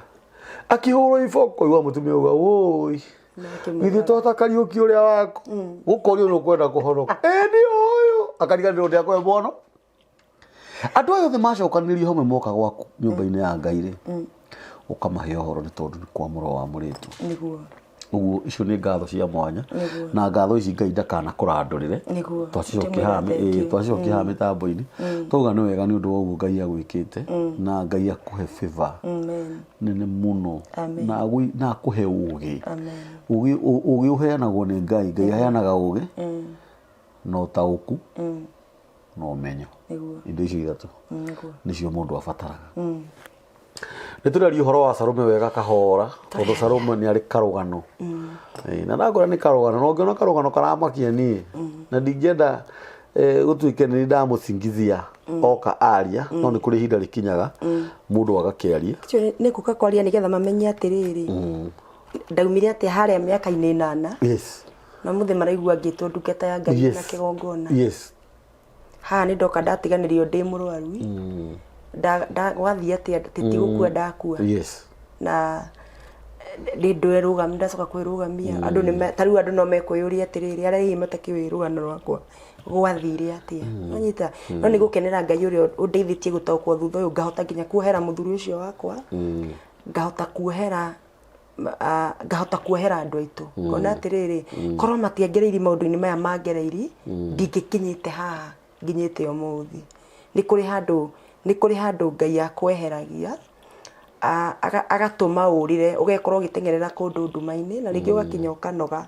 Akĩhũrwo iboko. Igua mũtumia auga, wũi. Githĩ to ta Kariũki ũrĩa waku. Gũkorio nĩ ũkwenda kũhonoka. Ĩ nĩ ũyũ. Akariganĩrwo nĩ akũhe mwono. Andũ aya othe macokanĩrĩrio hamwe moka gwaku nyũmba-inĩ ya Ngai rĩ, ũkamahe ũhoro nĩ tondũ nĩ kwamũrwo wamũrĩtwo. Nĩguo. Ũguo icio nĩ ngatho cia mwanya. Na ngatho ici Ngai ndakanakũrandũrĩre. Nĩguo. Twacicokia haha mĩtambo-inĩ. Twauga nĩ wega nĩ ũndũ wa ũguo Ngai agwĩkĩte na Ngai akũhe favor nene mũno na akũhe ũgĩ. Ũgĩ ũheanagwo nĩ Ngai. Ngai aheanaga ũgĩ na ũtaũku na ũmenyo. Indo icio ithatũ nĩcio mũndũ abataraga. Nĩ tũraria ũhoro wa Salome wega kahora, tondũ Salome nĩ arĩ karũgano. Na ndakora nĩ karũgano, na ũngĩona karũgano karamakia niĩ, na ndingĩenda gũtuĩke nĩ ndamũcingithia oka aria, no nĩ kũrĩ ihinda rĩkinyaga mũndũ agakĩaria. Nĩ ngũka kwaria nĩgetha mamenye atĩrĩrĩ, ndaumire atĩa harĩa mĩaka-inĩ 8. Na mũthĩ maraigua ngĩtwo ndungata ya Ngai na kĩgongona. Haha nĩ ndoka ndatiganĩrio ndĩ mũrwaru. Gwathiĩ atĩa tigũkua ndakua. Na ndĩ ndwerũgamia, ndacoka kwĩrũgamia. Andũ nĩ ta rĩu andũ no mekwĩyũria atĩrĩrĩ, arĩa hihi matakĩũĩ rũgano rwakwa gwathire atĩa. Wanyita? No nĩ gũkenera Ngai ũrĩa ũndeithĩtie gũtaũkwo thutha ũyũ, ngahota nginya kuohera mũthuri ũcio wakwa. Ngahota kuohera ngahota kuohera andũ aitũ. Ngona atĩrĩrĩ, korwo matiangereirie maũndũ-inĩ maya mangereirie, ndingĩkinyĩte haha nginyĩte ũmũthĩ. Nĩ kũrĩ handũ, nĩ kũrĩ handũ Ngai akweheragia, agatũma ũrĩre, ũgekorwo ũgĩteng'erera kũndũ nduma-inĩ, na rĩngĩ ũgakinya ũkanoga.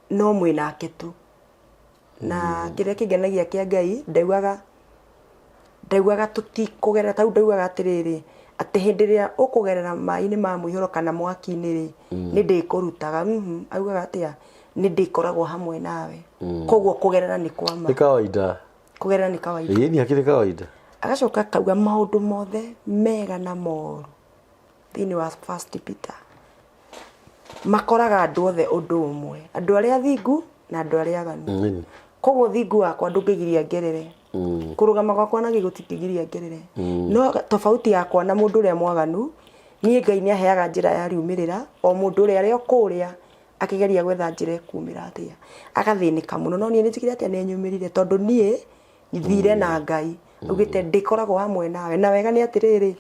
No mwĩnake tu. Na kĩrĩa kĩngenagia kĩa Ngai, ndaugaga tũtikũgerera, ta rĩu ndaugaga atĩrĩrĩ, atĩ hĩndĩ ĩrĩa ũkũgerera maĩ-inĩ ma mũihũro kana mwaki-inĩ rĩ, nĩ ndĩkũrutaga. Augaga atĩa? Nĩ ndĩkoragwo hamwe nawe. Koguo kũgerera nĩ kwa ma. Nĩ kawaida. Kũgerera nĩ kawaida. Ĩĩ, nĩ akĩrĩ kawaida. Agacoka akauga maũndũ mothe mega na moru thĩinĩ wa First Peter makoraga andũ othe ũndũ ũmwe, andũ arĩa athingu na andũ arĩa aganu. Koguo thingu wakwa ndũngĩgiria ngerere. Kũrũgama gwakwa na gĩguũ gũtingĩgiria ngerere. No tofauti yakwa na mũndũ ũrĩa mwaganu, niĩ Ngai nĩ aheaga njĩra ya riumĩrĩra, o mũndũ ũrĩa arĩ o kũrĩa akĩgeria gwetha njĩra ĩkumĩra atĩa, agathĩnĩka mũno. No niĩ nĩ njĩkire atĩa, nĩ nyumĩrire, tondũ niĩ thire na Ngai. Augĩte ndĩkoragwo hamwe nawe. Na wega nĩ atĩrĩrĩ,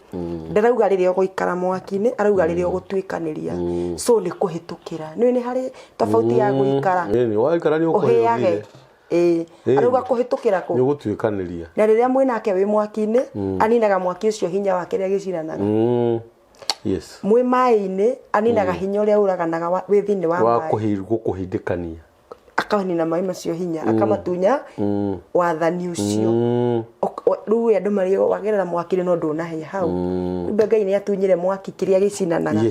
ndarauga rĩrĩa ũgũikara mwaki-inĩ, arauga rĩrĩa ũgũtuĩkanĩria. So nĩ kũhĩtũkĩra. Nĩũĩ nĩ harĩ tofauti ya gũikara. Ĩni, waikara nĩ ũhĩage. Ĩĩ. Arauga kũhĩtũkĩra kũ? Nĩ ũgũtuĩkanĩria. Na rĩrĩa mwĩnake wĩ mwaki-inĩ, aninaga mwaki ũcio hinya wake rĩrĩa gĩcinanaga. Mwĩ maĩ-inĩ, aninaga hinya ũrĩa ũraganaga wĩ thĩinĩ wa maĩ. Wa gũkũhindĩkania. Akanina maĩ macio hinya, akamatunya wathani ũcio. Rĩu andũ marĩ wagerera mwaki-inĩ no ndũnahĩa hau. Kumbe Ngai nĩ atunyire mwaki kĩrĩa gĩcinanaga.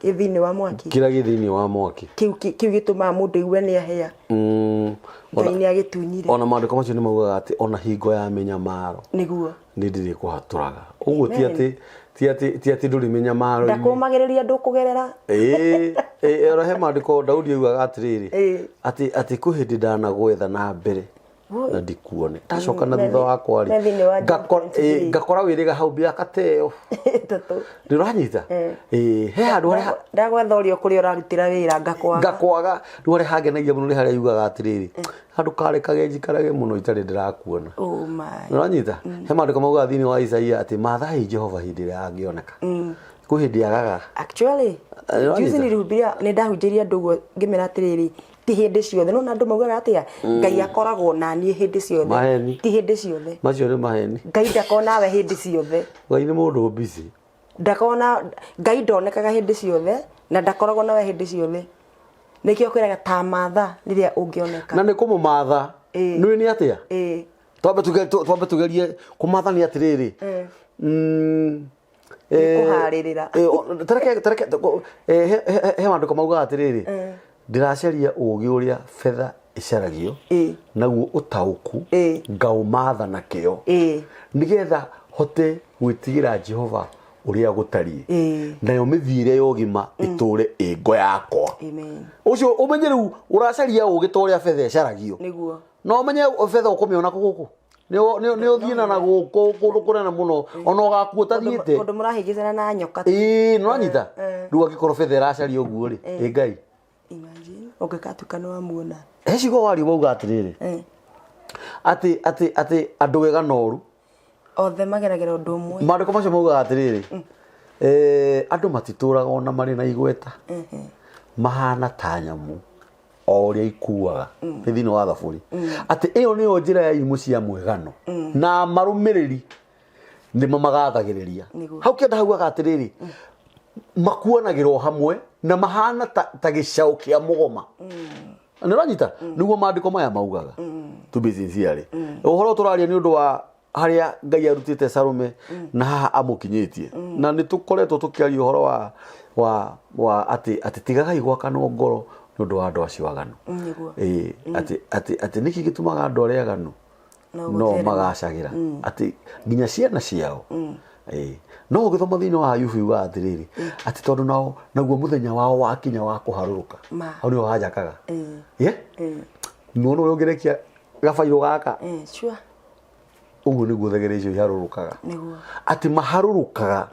Kĩ thĩinĩ wa mwaki. Kĩrĩa gĩ thĩinĩ wa mwaki. Kĩu gĩtũmaga mũndũ aigue nĩ ahĩa. Ngai nĩ agĩtunyire. Ona maandĩko macio nĩ maugaga atĩ ona hingo ya mĩnyamaro. Nĩguo. Nĩ ndĩrĩkũhatũraga. Ũguo ti atĩ ndũrĩ mĩnyamaro-inĩ. Ndakũmagĩrĩria ndũkũgerera. Ĩĩ, ona he maandĩko Daudi augaga atĩrĩrĩ, atĩ kwĩ hĩndĩ ndanagwetha na mbere na ndikuone. Ndacoka na thutha wakwa rĩ, ngakora wĩrĩga hau mĩaka ta ĩyo. Nĩ ũranyita? Ĩĩ, he handũ harĩa ndagwetha ũrĩa kũrĩa ũrarutĩra wĩra ngakwaga. Ngakwaga. Rĩu harĩa hangenagia mũno nĩ harĩa yugaga atĩrĩrĩ, handũ karekage njikarage mũno itarĩ ndĩrakuona. Oh my. Nĩ ũranyita? He maandĩko maugaga thĩinĩ wa Isaia atĩ mathai Jehova hĩndĩ ĩrĩa angĩoneka. Kwĩ hĩndĩ agaga. Actually, juzi nilihubiria, nĩ ndahunjĩria andũ ũguo ngĩmera atĩrĩrĩ, ti hĩndĩ ciothe. No na andũ maugaga atĩa? Ngai akoragwo na niĩ hĩndĩ ciothe. Maheni. Ti hĩndĩ ciothe. Macio nĩ maheni. Ngai ndakoragwo nawe hĩndĩ ciothe. Ngai nĩ mũndũ busy. Ndakoragwo na Ngai ndonekaga hĩndĩ ciothe na ndakoragwo nawe hĩndĩ ciothe. Nĩkĩo kwĩraga ta matha rĩrĩa ũngĩoneka. Na nĩ kũmũmatha. Ĩĩ. Nĩ nĩ atĩa? Ĩĩ. Twambe tugerie kũmatha nĩ atĩrĩrĩ. Nĩ kũharĩrĩra. Tareke tareke he maandĩko maugaga atĩrĩrĩ, ndĩracaria ũũgĩ ũrĩa betha ĩcaragio, naguo ũtaũku ngaũmatha na kĩo, nĩgetha hote gwĩtigĩra Jehova ũrĩa gũtariĩ, nayo mĩthiĩre ya ũgima ĩtũũre ĩ ngo yakwa. Amen. Ũcio ũmenye rĩu ũracaria ũũgĩ ta ũrĩa betha ĩcaragio. Nĩguo. No ũmenye betha ũkũmĩona kũ gũkũ? Nĩ ũthiĩ na gũkũ kũndũ kũnene mũno ona ũgakuo ũtathiĩte. Kũndũ mũrahĩngĩcana na nyoka. Ĩĩ, nĩ ũranyita? Rĩu angĩkorwo betha ĩracaria ũguo rĩ, ĩ Ngai. Imagine ũngĩkatuĩka nĩ wamuona. He ciugo waria wauga atĩrĩrĩ, atĩ atĩ atĩ andũ wega na ũru Othe mageragĩra ũndũ ũmwe. Maandĩko macio maugaga atĩrĩrĩ, andũ matitũraga ona marĩ na igweta, mahana ta nyamũ o ũrĩa ikuaga. Nĩ thĩinĩ wa Thaburi, atĩ ĩyo nĩyo njĩra ya irimũ cia mwĩgano, na marũmĩrĩri nĩmo magathagĩrĩria. Nĩguo. Hau kĩanda haugaga atĩrĩrĩ, makuanagĩrwo hamwe na mahana ta gĩcaũ kĩa mũgoma. Nĩ ũranyita? Nĩguo maandĩko maya maugaga. To be sincere, ũhoro tũraria nĩ ũndũ wa harĩa Ngai arutĩte Salome na haha amũkinyĩtie, na nĩ tũkoretwo tũkĩaria ũhoro wa atĩ tigagai gwakanwo ngoro nĩ ũndũ wa andũ acio aganu. Nĩguo. Ĩĩ, atĩ nĩkĩ gĩtũmaga andũ arĩa aganu No no gũtherema. magacagĩra atĩ nginya ciana ciao. Ĩĩ, no ũgĩthoma thĩinĩ wa Ayubu yugaga atĩrĩrĩ, atĩ tondũ nao naguo mũthenya wao wakinya wa kũharũrũka, Ma. hau nĩho hanjakaga. Ye Ĩĩ. nĩwona ũrĩa ũngĩrekia gabairũ gaka? Ĩĩ, sure. Ũguo nĩguo thegere icio iharũrũkaga. Nĩguo. Atĩ maharũrũkaga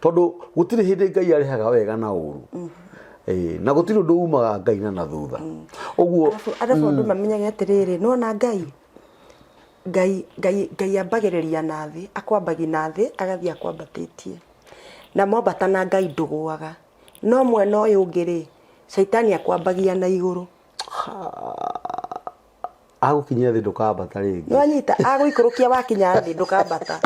tondũ gũtirĩ hĩndĩ Ngai arĩhaga wega na ũru. Ĩĩ, na gũtirĩ ũndũ umaga Ngai na thutha ũguo. Arabu andũ mamenyage atĩrĩrĩ, nĩwona Ngai Ngai Ngai Ngai ambagĩrĩria na thĩ, akwambagia na thĩ agathiĩ akwambatĩtie, na mwambata na Ngai ndũgũaga. No mwena ũyũ ũngĩ rĩ, caitani akwambagia na igũrũ. Agũkinyia thĩ ndũkambata rĩngĩ. Nĩwanyita, agũikũrũkia wakinya thĩ ndũkambata.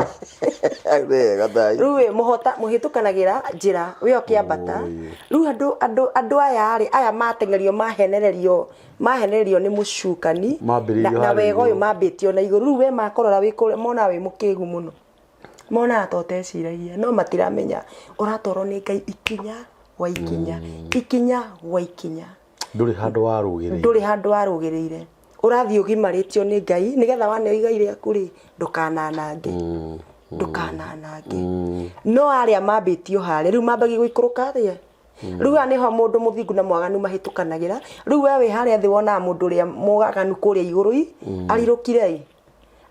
Wega thayũ. Rĩu ĩ mũhota mũhĩtũkanagĩra njĩra we ũkĩambata. Rĩu andũ aya rĩ, aya mateng'erio, mahenererio nĩ mũcukani Mambĩrĩirio na harĩa wega ũyũ igũrũ. mambĩtio na igũrũ. Rĩu we makũrora wĩ kũrĩa monaga wĩ mũkĩgu mũno, monaga ta ũteciragia, no matiramenya ũratwarwo nĩ Ngai ikinya gwa ikinya, ikinya gwa ikinya. Ndũrĩ handũ warũgĩrĩire. Ndũrĩ handũ warũgĩrĩire. Ũrathiĩ ũgimarĩtio nĩ Ngai nĩgetha waneo igai rĩaku rĩ, ndũkananange. Ndũkananange. No arĩa mambĩtio harĩa rĩu mambagia gũikũrũka atĩa? Rĩu haha nĩho mũndũ mũthingu na mwaganu mahĩtũkanagĩra. Rĩu we wĩ harĩa thĩ wonaga mũndũ ũrĩa mwaganu kũrĩa igũrũ ĩ, arirũkire ĩ,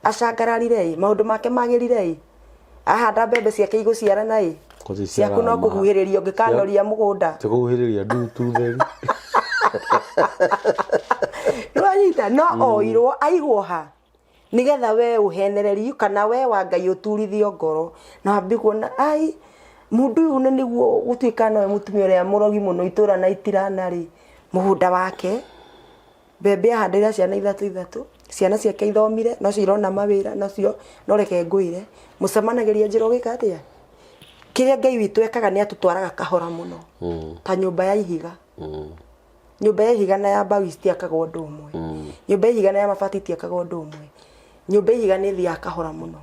acangararire ĩ, maũndũ make magĩrire ĩ, ahanda mbembe ciake igũciarana ĩ, Kũciara ciaku no kũhuhĩrĩria ũngĩkanoria mũgũnda. Ti kũhuhĩrĩria ndutu theri. Nĩwanyita? No oirwo aigwo ha nigetha we ũhenererio kana we wa Ngai ũturithio ngoro, na wambie kuona ai mũndũ ũyũ nĩ nĩguo gũtuĩka nowe mũtumia ũrĩa mũrogi mũno itũra na itirana rĩ, mũgũnda wake mbembe ahandĩra ciana ithatũ ithatũ, ciana ciake ithomire nocio irona mawĩra, nocio no reke ngwĩre mũcemanagĩria njĩra ũgĩka atĩa? Kĩrĩa Ngai witũ ekaga nĩ atũtwaraga kahora mũno, ta nyũmba ya ihiga. Nyũmba ya ihiga na ya mbaũ itiakagwo ũndũ ũmwe. Nyũmba ya ihiga na ya mabati itiakagwo ũndũ ũmwe. Nyũmba ya ihiga nĩ ĩthiaga kahora mũno,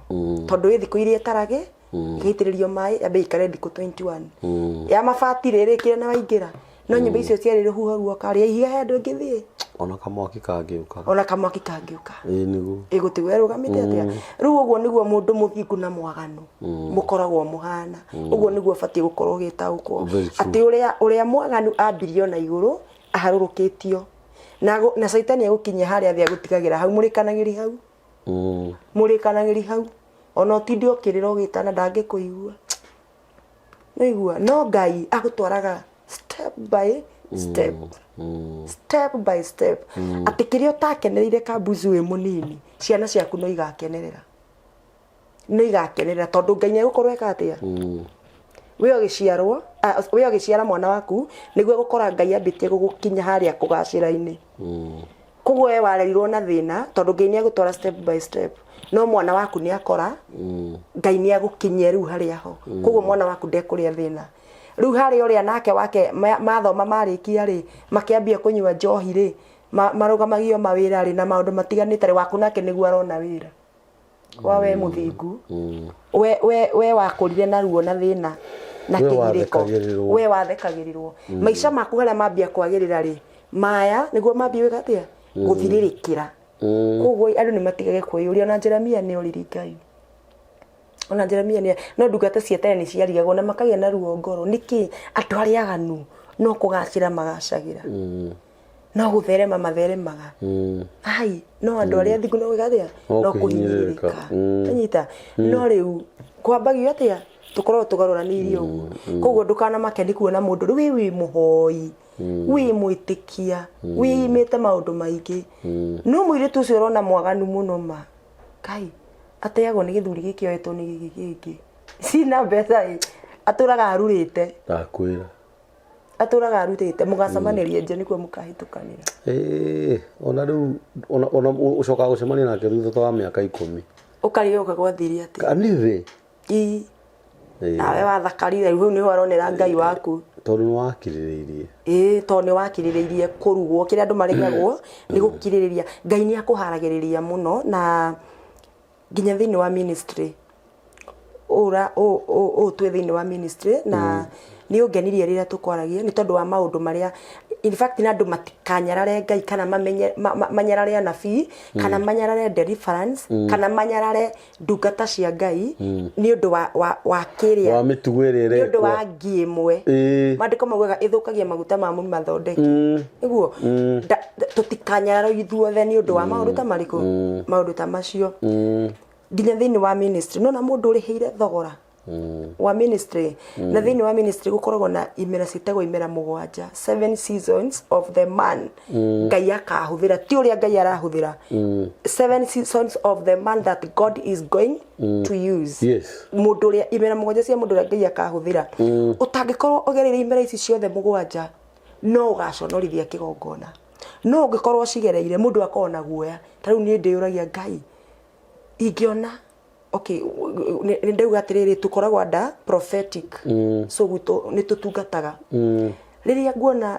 tondũ ĩ thikũ iria ĩtarage, ĩgaitĩrĩrio maĩ yambe ĩikare thikũ 21. Ya mabati rĩ, ĩrĩkire na waingĩra. No nyũmba icio cierĩ rũhuho ruoka rĩ, ya ihiga he handũ ĩngĩthiĩ. Ona kamwaki kangĩũka. Ona kamwaki kangĩũka. Ĩĩ nĩguo. Ĩgũtigwo ĩrũgamĩte atĩa? Rĩu ũguo nĩguo mũndũ mũthingu na mwaganu mũkoragwo mũhana. Ũguo nĩguo ũbatiĩ gũkorwo ũgĩtaũkwo. Very true. Atĩ ũrĩa mwaganu ambirio na igũrũ aharũrũkĩtio. Na caitani egũkinyia harĩa thĩ agũtigagĩra hau, mũrĩkanagĩri hau. Mũrĩkanagĩri hau. Ona ũtinde ũkĩrĩra ũgĩtana ndangĩkũigua. Nĩũigua? No Ngai agũtwaraga step by step. Step by step. Atĩ kĩrĩa ũtakenereire kambucu wĩ mũnini, ciana ciaku no igakenerera. No igakenerera tondũ Ngai nĩegũkorwo eka atĩa? We ũgĩciarwo, we ũgĩciara mwana waku, nĩguo egũkora Ngai ambĩtie gũgũkinya harĩa kũgacĩra-inĩ. Koguo we warerirwo na thĩna tondũ Ngai nĩegũtwara step by step. No mwana waku nĩakora, Ngai nĩagũkinyia rĩu harĩa ho. Koguo mwana waku ndekũrĩa thĩna. Rĩu harĩ ũrĩa nake wake mathoma marĩkia rĩ, makĩambia kũnyua njohi rĩ, marũgamagio mawĩra rĩ, na maũndũ matiganĩte rĩ, waku nake nĩguo arona wĩra. Wa we mũthingu, we wakũrire na ruo na thĩna na We kĩgirĩko, wathekagĩrĩrwo. We wathekagĩrĩrwo. Maica maku harĩa mambia kwagĩrĩra rĩ, maya nĩguo mambia gwĩka atĩa? Gũthirĩrĩkĩra. Koguo andũ nĩ matigage kwĩyũria. Ona Jeremia nĩ oriri Ngai, ona Jeremia nĩ no ndungata cia tene nĩ ciarigagwo na makagĩa na ruo ngoro, nĩkĩ andũ arĩa aganu no kũgacĩra magacagĩra, no gũtherema matheremaga, ai no andũ arĩa athingu no gwĩka atĩa? No No kũhinyĩrĩrĩka. kũhinyĩrĩrĩka. Anyita no rĩu kwambagio atĩa? Tũkoragwo tũgarũranĩirie ũguo. Koguo ndũkanamake nĩ kuona mũndũ rĩu wĩ mũhoi, wĩ mwĩtĩkia, wĩimĩte maũndũ maingĩ, no mũirĩtu ũcio ũrona mwaganu mũno, ma kai ateagwo nĩ gĩthuri gĩkĩ oetwo nĩ gĩkĩ kĩngĩ cina mbeca ĩ, atũraga arurĩte. Ndakwĩra. Atũraga arutĩte, mũgacemanĩria nja nĩkuo mũkahĩtũkanĩra. Ĩĩ, ona rĩu ona ũcokaga gũcemania nake thutha ta wa mĩaka 10. Ũkarigwo gwathire atĩa. Kanithe. Ii. Nawe wathakarire, rĩu nĩho aronera Ngai waku. Tondũ nĩ wakirĩrĩirie. Ĩĩ, tondũ nĩ wakirĩrĩirie kũrugwo. Kĩrĩa andũ maregagwo nĩ gũkirĩrĩria. Ngai nĩ akũharagĩrĩria mũno, na nginya thĩinĩ wa ministry ũra ũũ twĩ thĩinĩ wa ministry, na nĩ ũngenirie rĩrĩa tũkwaragia nĩ tondũ wa maũndũ marĩa, in fact, na andũ matikanyarare Ngai kana mamenye manyarare anabii kana manyarare deliverance kana manyarare ndungata cia Ngai nĩ ũndũ wa kĩrĩa wa mĩtugo ĩrĩa nĩ ũndũ ĩrekwo. Wa ngi ĩmwe. Maandĩko maugaga ĩthũkagia maguta ma mathondeki. Nĩguo tũtikanyararwo ithuothe nĩ ũndũ wa maũndũ ta marĩkũ, maũndũ ta macio. Nginya thĩinĩ wa ministry, nona mũndũ ũrĩhĩire thogora wa ministry, na thĩinĩ wa ministry gũkoragwo na imera ciĩtagwo imera mũgwanja, seven seasons of the man Ngai akahũthĩra. Ti ũrĩa Ngai arahũthĩra, seven seasons of the man that God is going to use. Mũndũ ũrĩa imera mũgwanja cia mũndũ ũrĩa Ngai akahũthĩra, ũtangĩkorwo ũgereire imera ici ciothe mũgwanja, no ũgaconorithia kĩgongona. No ũngĩkorwo ũcigereire, mũndũ akorwo na guoya. Ta rĩu niĩ ndĩyũragia, Ngai, ingĩona okay, nĩ ndauga atĩrĩrĩ, tũkoragwo under prophetic, so gwitũ nĩ tũtungataga. Rĩrĩa nguona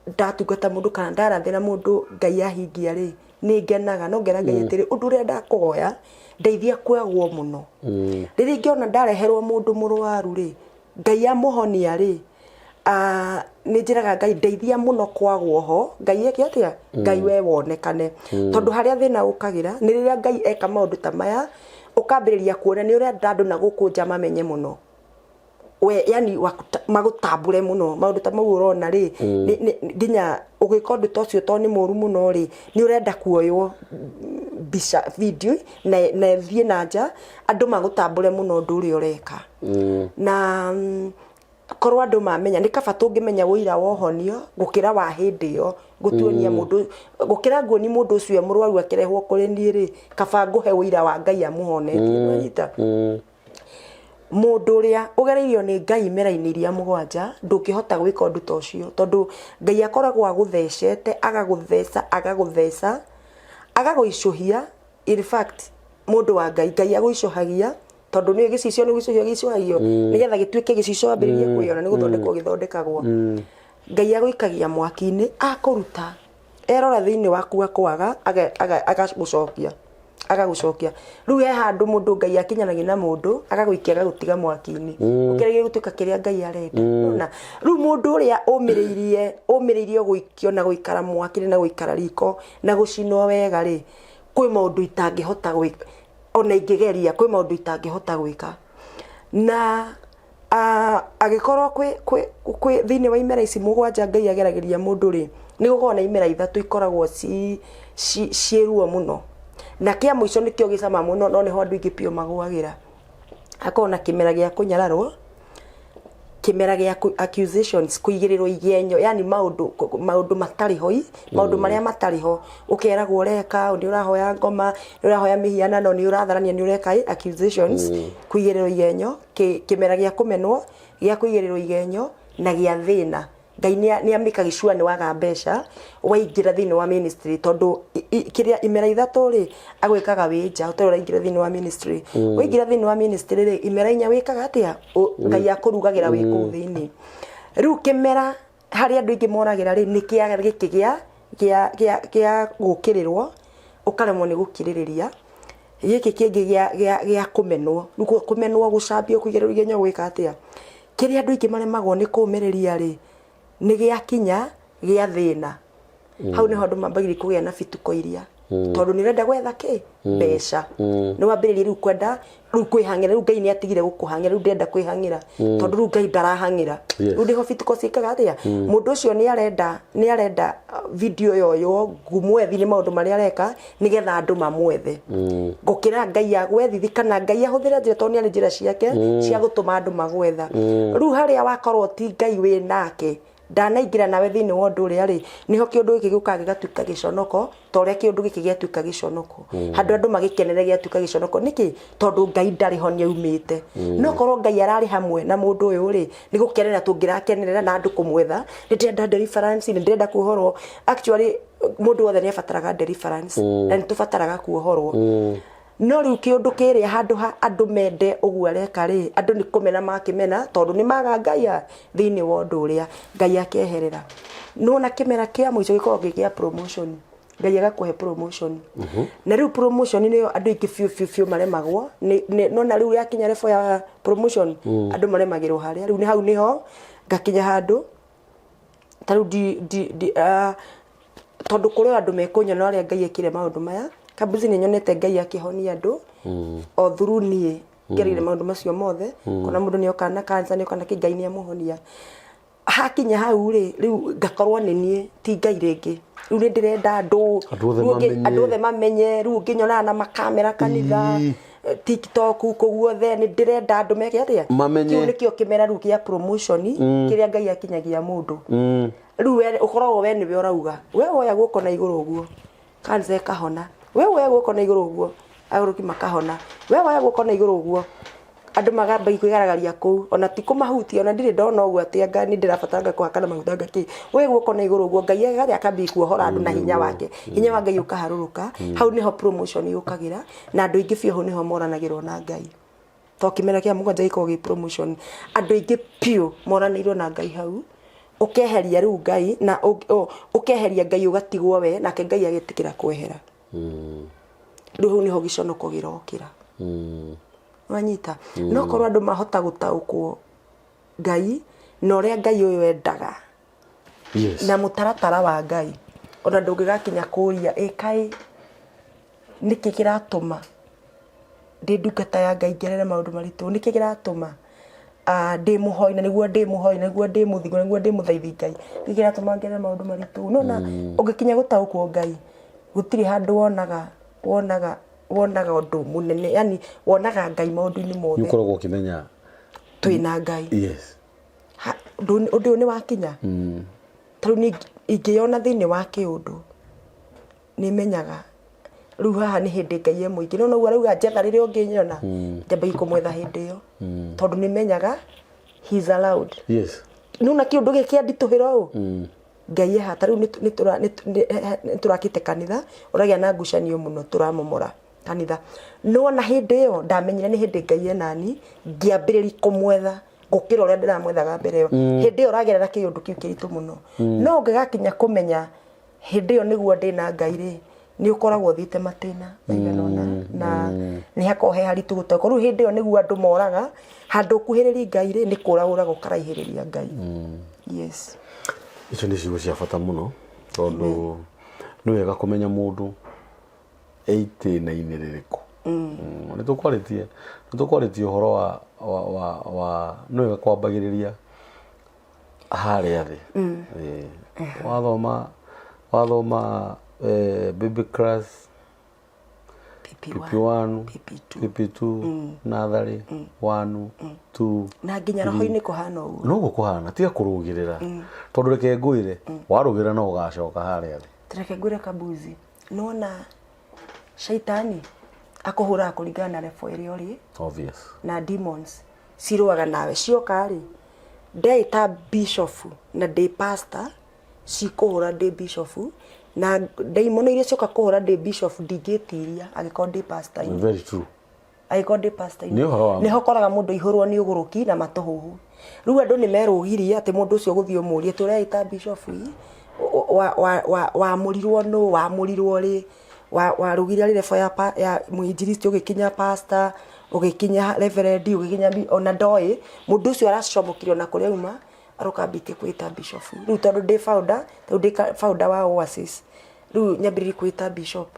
ndatungata mũndũ kana ndarathĩra mũndũ, Ngai ahingia rĩ, nĩ ngenaga. No ngera Ngai atĩrĩ, ũndũ ũrĩa ndakũhoya, ndeithia kwagwo mũno. Rĩrĩa ingĩona ndareherwo mũndũ mũrwaru rĩ, Ngai amũhonia rĩ, nĩ njĩraga Ngai, ndeithia mũno kwagwo ho. Ngai eke atĩa? Ngai we wonekane, tondũ harĩa thĩna ũkagĩra nĩ rĩrĩa Ngai eka maũndũ ta maya, ũkambĩrĩria kuona nĩ ũrenda andũ na gũkũ nja mamenye mũno we, yani magũtambũre mũno. Maũndũ ta mau ũrona rĩ, nginya ũgĩka ũndũ ta ũcio, tondũ nĩ mũru mũno rĩ, nĩ ũrenda kuoywo mbica, video, na ĩthiĩ na nja, andũ magũtambũre mũno ũndũ ũrĩa ũreka. Na korwo andũ mamenya, nĩ kaba tũngĩmenya ũira wa ũhonio gũkĩra wa hĩndĩ ĩyo gũtuonia mũndũ, gũkĩra nguoni mũndũ ũcio e mũrwaru akĩrehwo kũrĩ niĩ rĩ, kaba ngũhe ũira wa Ngai amũhonetie. Nĩwanyita? Mũndũ ũrĩa ũgereirio nĩ Ngai imera-inĩ iria mũgwanja, ndũngĩhota gwĩka ũndũ ta ũcio, tondũ Ngai akoragwo agũthecete, agagũtheca, agagũtheca, agagũicũhia. In fact, mũndũ wa Ngai, Ngai agũicũhagia, tondũ nĩ gĩcicio, nĩ gũicũhio gĩicũhagio nĩgetha gĩtuĩke gĩcicio, wambĩrĩrie kwĩyona, nĩ gũthondekwo gĩthondekagwo. Ngai agũikagia mwaki-inĩ, akũruta, erora thĩinĩ waku akwaga, agagũcokia, agagũcokia. Rĩu he handũ mũndũ Ngai akinyanagia na mũndũ, agagũikia, agagũtiga mwaki-inĩ, ũkĩrĩgie gũtuĩka kĩrĩa Ngai arenda. Nĩwona? Rĩu mũndũ ũrĩa ũmĩrĩirie gũikio na gũikara mwaki-inĩ na gũikara riko na gũcinwo wega rĩ, kwĩ maũndũ itangĩhota gwĩka, ona ingĩgeria, kwĩ maũndũ itangĩhota gwĩka. Na agĩkorwo kwĩ thĩinĩ wa imera ici mũgwanja Ngai ageragĩria mũndũ rĩ, nĩ gũkoragwo na imera ithatũ ikoragwo ciĩ ruo mũno, na kĩa mũico nĩkĩo gĩcama mũno, no nĩho andũ aingĩ biũ magũagĩra. Hakoragwo na kĩmera gĩa kũnyararwo, kĩmera gĩa accusations, kũigĩrĩrwo igenyo, yani maũndũ matarĩ ho, maũndũ marĩa matarĩ ho, ũkeragwo ũreka, nĩ ũrahoya ngoma, nĩ ũrahoya mĩhianano, nĩ ũratharania, nĩ ũreka accusations, kũigĩrĩrwo igenyo, kĩmera gĩa kũmenwo, gĩa kũigĩrĩrwo igenyo, na gĩa thĩna. Ngai nĩ amĩka gĩcua nĩ waga mbeca waingĩra thĩinĩ wa ministry tondũ kĩrĩa imera ithatũ rĩ agwĩkaga wĩ nja ũtarĩ ũraingĩra thĩinĩ wa ministry. Waingĩra thĩinĩ wa ministry rĩ, imera inya wĩkaga atĩa? Ngai akũrugagĩra wĩ kũu thĩinĩ. Rĩu kĩmera harĩa andũ aingĩ moragĩra rĩ, nĩ kĩa gĩkĩ gĩa gũkĩrĩrwo, ũkaremwo nĩ gũkirĩrĩria. Gĩkĩ kĩngĩ gĩa kũmenwo, rĩu kũmenwo, gũcambio, kũigĩrĩrwo igenyo, gwĩka atĩa. Kĩrĩa andũ aingĩ maremagwo nĩ kũmĩrĩria rĩ, nĩ gĩakinya gĩa thĩna. Hau nĩho andũ mambagĩrĩria kũgĩa na bituko iria, tondũ nĩ ũrenda gwetha kĩ? Mbeca. Nĩ wambĩrĩria rĩu kwenda rĩu kwĩhang'ĩra, rĩu Ngai nĩ atigire gũkũhang'ĩra, rĩu ndĩrenda kwĩhang'ĩra, tondũ rĩu Ngai ndarahang'ĩra. Rĩu nĩho bituko ciĩkaga atĩa? Mũndũ ũcio nĩ arenda video yoywo ngumwethi nĩ maũndũ marĩa areka nĩgetha andũ mamwethe, gũkĩra Ngai agwethithi kana Ngai ahũthĩre njĩra, tondũ nĩ arĩ njĩra ciake cia gũtũma andũ magwetha. Rĩu harĩa wakorwo ti Ngai wĩ nake, ndanaingĩra nawe thĩinĩ wa ũndũ ũrĩa rĩ, nĩho kĩũndũ gĩkĩ gĩũkaga gĩgatuĩka gĩconoko, ta ũrĩa kĩũndũ gĩkĩ gĩatuĩka gĩconoko. Handũ andũ magĩkenere gĩatuĩka gĩconoko nĩkĩ? Tondũ Ngai ndarĩ ho, nĩ aumĩte. No korwo Ngai ararĩ hamwe na mũndũ ũyũ rĩ, nĩ gũkenera tũngĩrakenerera na andũ kũmwetha. Nĩ ndĩrenda deliverance, nĩ ndĩrenda kuohorwo. Actually mũndũ wothe nĩ abataraga deliverance, na nĩ tũbataraga kuohorwo. No rĩu kĩũndũ kĩrĩa handũ ha andũ mende ũguo areka rĩ, andũ nĩ kũmena makĩmena, tondũ nĩ maga Ngai thĩinĩ wa ũndũ ũrĩa, Ngai akeherera. Nĩwona kĩmera kĩa mũico gĩkoragwo gĩ kĩa promotion. Ngai agakũhe promotion. Na rĩu promotion nĩyo andũ aingĩ biũ biũ biũ maremagwo nona rĩu yakinya level ya promotion, andũ maremagĩrwo harĩa. Rĩu nĩ hau nĩho ngakinya handũ ta rĩu tondũ kũrĩ o andũ mekũnyona ũrĩa Ngai ekire maũndũ maya. Kambuzi nĩ nyonete Ngai akĩhonia andũ o through niĩ ngereire maũndũ macio mothe. Kona mũndũ nĩ oka na cancer, nĩ oka na kĩ, Ngai nĩ amũhonia. Hakinya hau rĩ, rĩu ngakorwo nĩ niĩ ti Ngai rĩngĩ. Rĩu nĩ ndĩrenda andũ Andũ othe rĩu mamenye. Andũ othe mamenye. Rĩu ũngĩnyonaga na makamera kanitha, TikTok, kũu guothe nĩ ndĩrenda andũ meke atĩa? Mamenye. Kĩu nĩkĩo kĩmera rĩu kĩa promotion kĩrĩa Ngai akinyagia mũndũ. Rĩu we ũkoragwo we nĩwe ũrauga, we woya guoko na igũrũ ũguo, cancer ĩkahona. We woya guoko na igũrũ ũguo, agũrũki makahona. We woya guoko na igũrũ ũguo, andũ magambagia kwĩgaragaria kũu, ona ti kũmahutia, ona ndirĩ ndona ũguo atĩ anga nĩ ndĩrabatara anga kũhakana maguta anga kĩ. We guoko na igũrũ ũguo, Ngai agathiĩ akambia kuohora andũ na hinya wake, hinya wa Ngai ũkaharũrũka. Hau nĩho promotion yũkagĩra, na andũ aingĩ biũ hau nĩho moranagĩrwo na Ngai. To kĩmera kĩa mũgwanja gĩkoragwo gĩ promotion, andũ aingĩ biũ moranĩirwo na Ngai hau. Ũkeheria rĩu Ngai na ũkeheria Ngai, ũgatigwo we nake Ngai agetĩkĩra kwehera. Rĩu hau nĩho gĩconoko gĩrokĩra. Wanyita? No korwo andũ mahota gũtaũkwo Ngai na ũrĩa Ngai ũyũ endaga na mũtaratara wa Ngai, ona ndũngĩgakinya kũria ĩkaĩ nĩkĩ kĩratũma ndĩ ndungata ya Ngai ngerere maũndũ maritũ, nĩkĩ kĩratũma ndĩ mũhoi na nĩguo ndĩ mũhoi na nĩguo ndĩ mũthingu na nĩguo ndĩ mũthaithi Ngai, nĩkĩ kĩratũma ngerere maũndũ maritũ? Nona ũngĩkinya gũtaũkwo Ngai, gũtirĩ handũ wonaga ũndũ mũnene, yani wonaga Ngai maũndũ-inĩ Nĩ mothe. Ũkoragwo ũkĩmenya Twĩna Ngai. Ũndũ ũyũ nĩ wakinya ta rĩu niĩ ingĩyona thĩinĩ wa kĩũndũ, nĩ menyaga rĩu haha nĩ hĩndĩ Ngai e mũingĩ. No noguo arauga njetha rĩrĩa ũngĩnyona, njambagia kũmwetha hĩndĩ ĩyo, tondũ nĩ menyaga he is allowed. Nona kĩũndũ gĩkĩ kĩanditũhĩra ũũ, Ngai eha. Ta rĩu nĩ tũrakĩte kanitha ũragĩa na ngucanio mũno, tũramomora kanitha. Nona hĩndĩ ĩyo ndamenyire nĩ hĩndĩ Ngai enani, ngĩambĩrĩria kũmwetha gũkĩra ũrĩa ndĩramwethaga mbere ĩyo. Hĩndĩ ĩyo ũragerera kĩũndũ kĩu kĩritũ mũno, no ũngĩgakinya kũmenya hĩndĩ ĩyo nĩguo ndĩna Ngai rĩ, nĩ ũkoragwo ũthiĩte matĩna maigana ũna na nĩ hakoragwo he haritũ gũtaũkwo. Rĩu hĩndĩ ĩyo nĩguo andũ moraga handũ ũkuhĩrĩria Ngai rĩ, nĩ kũra ũraga ũkaraihĩrĩria Ngai. Yes. Icio nĩ ciugo cia bata mũno, tondũ nĩ wega kũmenya mũndũ e itĩna-inĩ rĩrĩkũ. Nĩ tũkwarĩtie ũhoro wa nĩ wega kwambagĩrĩria harĩa thĩ. Ĩĩ. Wathoma baby class, PP1, PP1, PP2, PP2, natharĩ 1, 2. Na nginya roho-inĩ kũhana ũguo. Noguo kũhana, tiga kũrũgĩrĩra, tondũ reke ngwĩre, warũgĩrĩra no ũgacoka harĩa thĩ. Reke ngwĩre Kabuzi, nona shaitani akũhũraga kũringana na level ĩrĩa ũrĩ. Obvious. Na demons cirũaga nawe cioka rĩ, Ndeĩta bishop na ndĩ pastor, cikũhũra ndĩ bishop, na ndaimono iria cioka kũhũra ndĩ bishop ndingĩtiria angĩkorwo ndĩ pastor. Very true. Angĩkorwo ndĩ pastor. Nĩ ũhoro wa ma. Nĩho ũkoraga mũndũ aihũrwo nĩ ũgũrũki na matũhũhũ. Rĩu andũ nĩ merũgirie atĩ mũndũ ũcio ũgũthiĩ ũmũrie tũreĩta bishop ĩ, wamũrirwo nũ, wamũrirwo rĩ, warũgire level ya mũinjilisti ũgĩkinya pastor, ũgĩkinya reverend, ũgĩkinya ona ndoĩ, mũndũ ũcio aracomokire ona kũrĩa auma, aroka ambĩtie kwĩta bishop. Rĩu tondũ ndĩ founder, rĩu ndĩ founder wa Oasis, rĩu nyambĩrĩrie kwĩta bishop.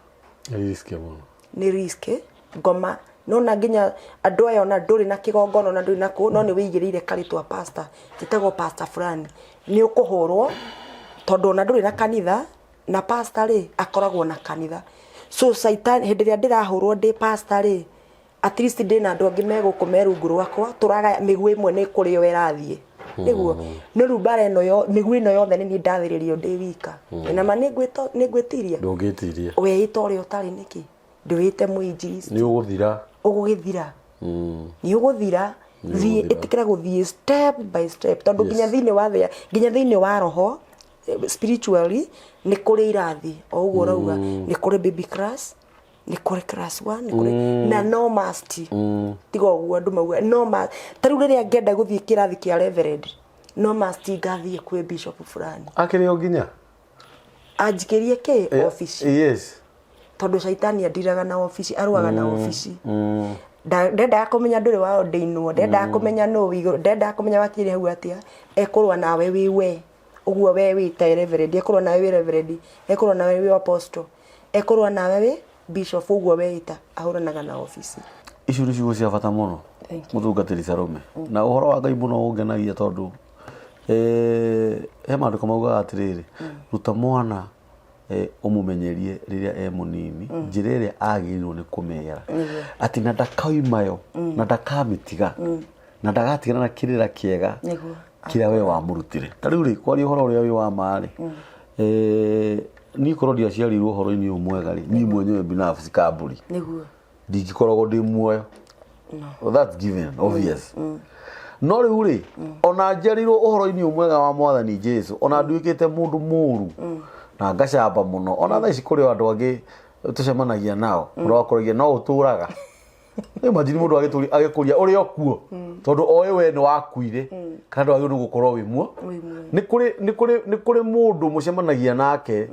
Nĩ risk mũno. Nĩ risk ngoma nona nginya andũ aya ona ndũrĩ na kĩgongona ona ndũrĩ na kũ, no nĩ wĩigĩrĩire karĩtwa pastor, njĩtagwo pastor fulani, nĩ ũkũhũrwo tondũ ona ndũrĩ na kanitha, na pastor rĩ akoragwo na kanitha. So Satan hĩndĩ ĩrĩa ndĩrahũrwo ndĩ pastor rĩ, at least ndĩna andũ angĩ me gũkũ me rungu rwakwa, tũragaya mĩguĩ ĩmwe nĩ kũrĩ o ĩrathiĩ nĩguo no rĩu mbara ĩno yo mĩguĩ ĩno yothe nĩ niĩ ndathĩrĩrio ndĩ wika, na ma nĩ ngwĩtiria. Ndũngĩtiria. Weĩta ũrĩa ũtarĩ nĩkĩ? Ndwĩte mũinjilisti. Nĩ ũgũthira. Ũgũgĩthira. Nĩ ũgũthira. Thiĩ, ĩtĩkĩra gũthiĩ step by step, tondũ nginya thĩinĩ wa thĩ, nginya thĩinĩ wa roho, spiritually nĩ kũrĩ irathi, o ũguo ũrauga, nĩ kũrĩ baby class, nĩ kũrĩ class 1, nĩ kũrĩ na no must, tiga ũguo andũ mauga no must. Ta rĩu rĩrĩa ngĩenda gũthiĩ kĩrathi kĩa reverend, no must ngathiĩ kwĩ bishop fulani. Akĩrĩ o nginya anjikĩrie kĩ ofici. Tondũ caitani andiraga na ofici, arũaga na ofici. Ndendaga kũmenya ndũrĩ wa ordainwo, ndendaga kũmenya nũ wĩ igũrũ, ndendaga kũmenya wakinyire hau atĩa, ekũrũa nawe wĩ we ũguo we wĩte reverend, ekũrũa nawe wĩ reverend, ekũrũa nawe wĩ apostle, ekũrũa nawe wĩ bishop, ũguo weĩta, ahũranaga na ofici. Icio nĩ ciugo cia bata mũno, mũtungatĩri Salome, na ũhoro wa Ngai mũno ũngenagia tondũ he maandĩko maugaga atĩrĩrĩ, ruta mwana ũmũmenyerie rĩrĩa e mũnini njĩra ĩrĩa agĩrĩirwo nĩ kũmĩgera, atĩ na ndakaumayo na ndakamĩtiga na ndagatigana na kĩrĩra kĩega kĩrĩa we wamũrutire. Ta rĩu rĩ, kwaria ũhoro ũrĩa wĩ wa ma rĩ, niĩ korwo ndiaciarirwo ũhoro-inĩ ũyũ mwega rĩ, niĩ mwenyewe binafsi kamburi ndingĩkoragwo ndĩ muoyo. Well, that's given, obvious. No rĩu rĩ, ona njiarirwo ũhoro-inĩ ũyũ mwega wa Mwathani Jesu, ona nduĩkĩte mũndũ mũru na ngacamba mũno, ona thaa ici kũrĩ andũ angĩ tũcemanagia nao ũrakoragia no ũtũraga. Imagine mũndũ agĩkũria ũrĩ o kuo tondũ oĩ we nĩ wakuire kana ndwagĩrĩirwo nĩ gũkorwo wĩ muo. Nĩ kũrĩ mũndũ mũcemanagia nake,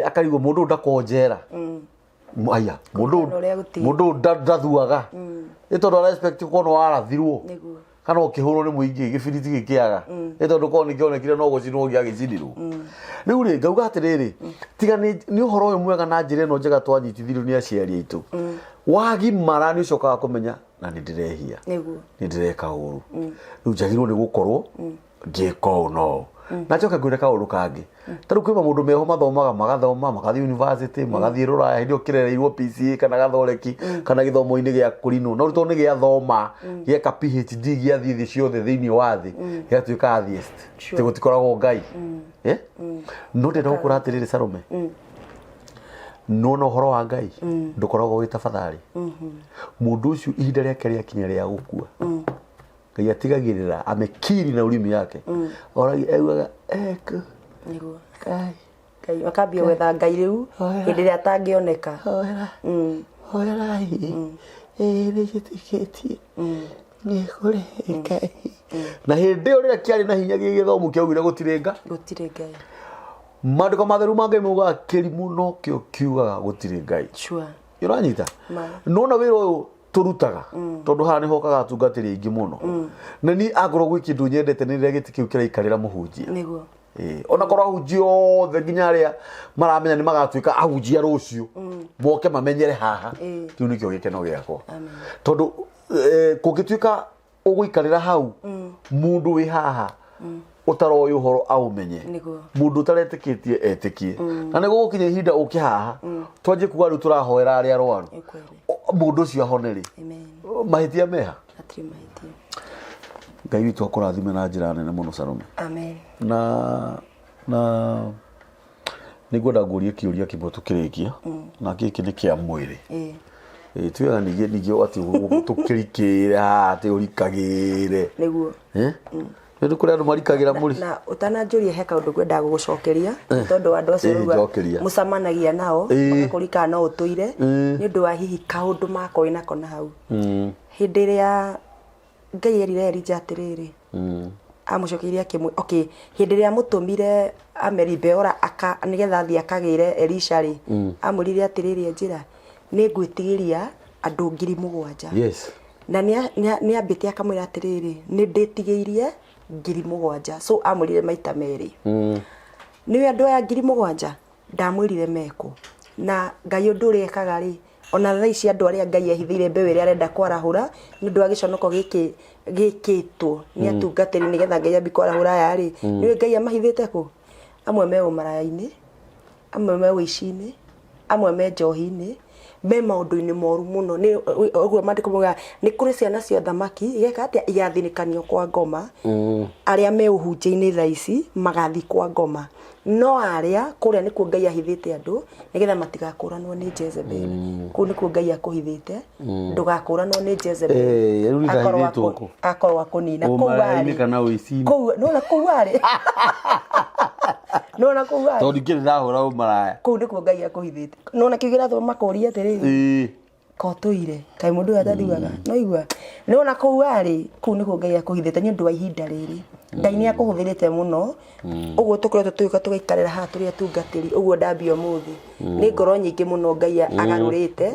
akarigwo mũndũ ũyũ ndakorwo njera. Aya mũndũ Kũringana na ũrĩa gũthiĩ. Mũndũ ũyũ ndathuaga nĩ tondũ ara expect korwo nĩ warathirwo kana ũkĩhũrwo nĩ mũingĩ gĩbiriti gĩkĩaga nĩ tondũ korwo nĩ kĩonekire no gũcinwo gĩagĩcinirwo. Rĩu rĩ, ngauga atĩrĩrĩ, tiga nĩ ũhoro ũyũ mwega na njĩra ĩno njega twanyitithirio nĩ aciari aitũ, wagimara nĩ ũcokaga kũmenya na nĩ ndĩrehia, nĩ ndĩreka ũru, rĩu njagĩrĩirwo nĩ gũkorwo ngĩka ũũ na ũũ. Na njoke ngwĩre kaũndũ kangĩ, ta rĩu kwĩ maũndũ meho mathomaga, magathoma, magathiĩ university, magathiĩ rũraya, hĩndĩ ĩyo kĩrereirwo PCA kana gathoreki kana gĩthomo-inĩ gĩa kũrinwo, no rĩu tondũ nĩ gĩathoma, gĩeka PhD, gĩathiĩ thĩ ciothe thĩinĩ wa thĩ, gĩgatuĩka atheist. Atĩ gũtikoragwo Ngai. Eh? No ndĩrenda gũkwĩra atĩrĩrĩ Salome, nona ũhoro wa Ngai ndũkoragwo wĩ tafadhali. Mũndũ ũcio ihinda rĩake rĩakinya rĩa gũkua, Ngai atigagĩrĩra amekiri na urimi yake, oragia augaga eku Ngai. Ngai akambia gwetha Ngai rĩu hĩndĩ ĩrĩa atangĩoneka. Hoera, hoerai, ĩĩ nĩ njĩtĩkĩtie nĩ kũrĩ Ngai. Na hĩndĩ ĩyo rĩrĩa kĩarĩ na hinya gĩgĩthomo kĩaugire gũtirĩ Ngai. Gũtirĩ Ngai. Maandĩko matheru ma Ngai maugaga kĩrimũ nokĩo kiugaga gũtirĩ Ngai. Ũranyita? Ma. Nona wĩra ũyũ tũrutaga, tondũ haha nĩ hokaga atungatĩri aingĩ mũno, na niĩ akorwo gwĩ kĩndũ nyendete nĩ rĩrĩa gĩtĩ kĩu kĩraikarĩra mũhunjia. Ĩĩ, ona korwo ahunjia othe nginya arĩa maramenya nĩ magatuĩka ahunjia rũciũ moke mamenyere haha, kĩu nĩkĩo gĩkeno gĩakwa. Tondũ kũngĩtuĩka ũgũikarĩra hau mũndũ wĩ haha ũtaroĩ ũhoro aũmenye, mũndũ ũtaretĩkĩtie etĩkie, na nĩ gũgũkinya ihinda ũke haha twanjie kuga rĩu tũrahoera arĩa arwaru. Nĩ kweli. Mũndũ ũcio ahone rĩ, Amen. Mahĩtia meha? Hatirĩ mahĩtia. Ngai witũ akũrathime na njĩra nene mũno, Salome. Amen. Na nĩ ngwenda ngũrie kĩũria kĩmwe tũkĩrĩkia, na gĩkĩ nĩ kĩa mwĩrĩ. Ĩĩ, ti wega ningĩ atĩ tũkĩrikĩre haha atĩ ũrikagĩre. Eh? Nĩ kũrĩ andũ marikagĩra mũri. Na ũtananjũria he kaũndũ ngwendaga gũgũcokeria tondũ andũ acio Ĩĩ, rĩu njokeria. mũcamanagia nao Ĩĩ. magakũrikana no ũtũire nĩ ũndũ wa hihi kaũndũ makoĩ nako na hau. Hĩndĩ ĩrĩa Ngai erire Elija atĩrĩrĩ, amũcokeirie akĩmwĩ okay, hĩndĩ ĩrĩa amũtũmire Ameri Beora aka nĩgetha athiĩ akagĩre Elisha rĩ, amwĩrire atĩrĩrĩ, njĩra nĩ ngwĩtigĩria andũ 7,000. Yes. Na nĩ ambĩte akamwĩra atĩrĩrĩ, nĩ ndĩtigĩirie 7,000. So amwĩrire maita merĩ. Nĩwe andũ aya 7,000 ndamwĩrire mekũ. Na Ngai ũndũ ũrĩa ekaga rĩ, ona thaa ici andũ arĩa Ngai ehithĩire mbeũ ĩrĩa arenda kwarahũra nĩ ũndũ wa gĩconoko gĩkĩ gĩkĩtwo nĩ atungatĩri nĩgetha Ngai ambie kwarahũra aya rĩ, nĩũĩ Ngai amahithĩte kũ? Amwe me ũmaraya-inĩ, amwe me ũici-inĩ, amwe me njohi-inĩ, me maũndũ-inĩ moru mũno. Nĩ ũguo maandĩko maugaga nĩ kũrĩ ciana cia ũthamaki igeka atĩa? Igathinĩkanio kwa ngoma. Arĩa me ũhunjia-inĩ thaa ici magathiĩ kwa ngoma. No arĩa kũrĩa nĩkuo Ngai ahithĩte andũ nĩgetha matigakũranwo nĩ Jezebel. Kũu nĩkuo Ngai akũhithĩte, ndũgakũranwo nĩ Jezebel. Eh, rĩu nĩ Akorwo ndahithĩtwo kũ? Akorwo akũnina kũu Ũmaraya-inĩ arĩ. kana ũici-inĩ? Kũu nĩwona kũu arĩ. Nĩwona kũu arĩ. Tondũ ndikĩrĩ ndahũra ũmaraya. Kũu nĩkuo Ngai akũhithĩte. Nĩwona kĩu kĩratũma makũrie atĩrĩrĩ. Ĩĩ. Kotũire kaĩ mũndũ ũyũ atathiaga no igua nĩwona kũu arĩ kũu nĩkuo Ngai akũhithĩte nĩ ũndũ wa ihinda rĩrĩ. Ngai nĩ akũhũthĩrĩte mũno ũguo tũkoretwo tũgĩũka tũgaikarĩra haha tũrĩ atungatĩri ũguo ndambia ũmũthĩ. Nĩ ngoro nyingĩ mũno Ngai agarũrĩte,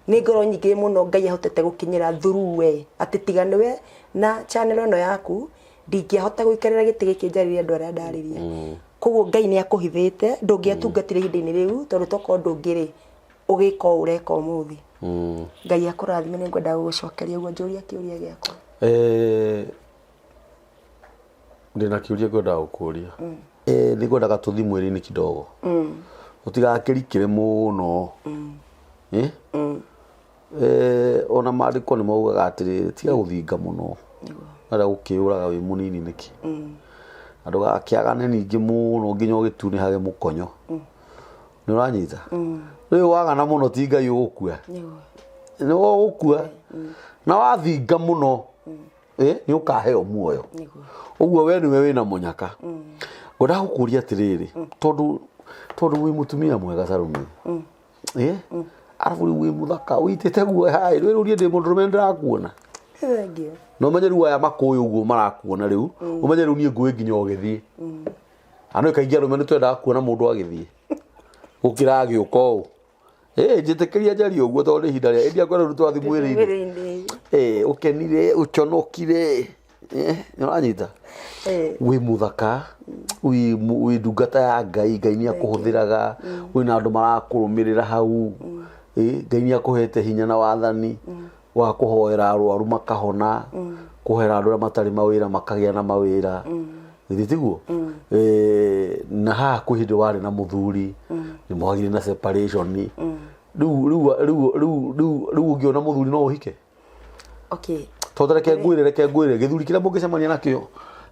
nĩ ngoro nyingĩ mũno Ngai ahotete gũkinyĩra through we, atĩ tiga nĩwe na channel ĩno yaku ndingĩahota gũikarĩra gĩtĩ gĩkĩ njarĩrie andũ arĩa ndarĩria. Koguo Ngai nĩ akũhithĩte, ndũngĩatungatire ihinda-inĩ rĩu tondũ tokorwo ndũngĩrĩ ũgĩka ũũ ũreka ũmũthĩ. Ngai akũrathime, nĩ ngwenda gũgũcokeria ũguo njũria kĩũria gĩakwa. Ndĩna kĩũria ngwendaga gũkũria. Nĩ ngwendaga tũthiĩ mwĩrĩ-inĩ kidogo. Ũtigakĩrikĩre mũno. Ona maandĩko nĩ maugaga atĩrĩrĩ, tiga gũthinga mũno. Arĩa gũkĩũraga wĩ mũnini nĩkĩ? Na ndũgakĩagane ningĩ mũno nginya ũgĩtunĩhage mũkonyo. Nĩ ũranyita? Rĩu wagana mũno ti Ngai ũgũkua. Nĩ ũgũkua. Na wathinga mũno, nĩ ũkaheo muoyo. Ũguo we nĩwe wĩna mũnyaka. Ngwendaga gũkũria atĩrĩrĩ, tondũ wĩ mũtumia mwega Salome. Arabu rĩu wĩ mũthaka, ũitĩte guoya ĩ, rĩu niĩ ndĩ mũndũrũme nĩndĩrakuona. Thank you. Na ũmenye rĩu aya makũĩ ũguo marakuona rĩu, ũmenye rĩu niĩ ngũĩ nginya ũgĩthiĩ. Na nĩ kaingĩ arũme nĩ twendaga kuona mũndũ agĩthiĩ gũkĩra agĩũka ũũ. Njĩtĩkĩria njarie ũguo tondũ nĩ ihinda rĩa ĩndia kwenda rĩu twathiĩ mwĩrĩ-inĩ. Mwĩrĩ-inĩ. Ũkenire, ũconokire. Nĩ ũranyita? Wĩ mũthaka, wĩ ndungata ya Ngai, Ngai nĩ akũhũthĩraga, wĩna andũ marakũrũmĩrĩra hau. Ngai nĩ akũhete hinya na wathani wa kũhoera arwaru makahona, kũhoera andũ arĩa matarĩ mawĩra makagĩa na mawĩra. Githĩ tiguo? Na haha kwĩ hĩndĩ warĩ na mũthuri, nĩ mwagire na separation. Rĩu rĩu rĩu rĩu rĩu rĩu ũngĩona mũthuri no ũhike? Okay. Tondũ reke ngwĩre, reke ngwĩre, gĩthuri kĩrĩa mũngĩcemania nakĩo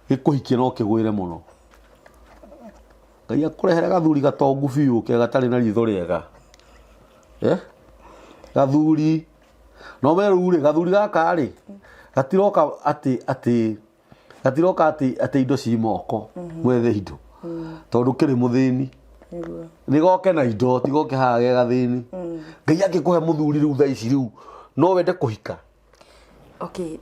gĩkũhikie no kĩgwĩre mũno. Ngai akũrehere gathuri gatongu biũ ke gatarĩ na ritho rĩega. Gathuri. No we rĩu rĩ, gathuri gaka rĩ, gatiroka atĩ atĩ gatiroka atĩ atĩ indo ci moko, mwethe indo. Tondũ kĩrĩ mũthĩni. Nĩ goke na indo, ti goke haha ge gathĩni. Ngai angĩkũhe mũthuri rĩu thaa ici rĩu, no wende kũhika? Okay.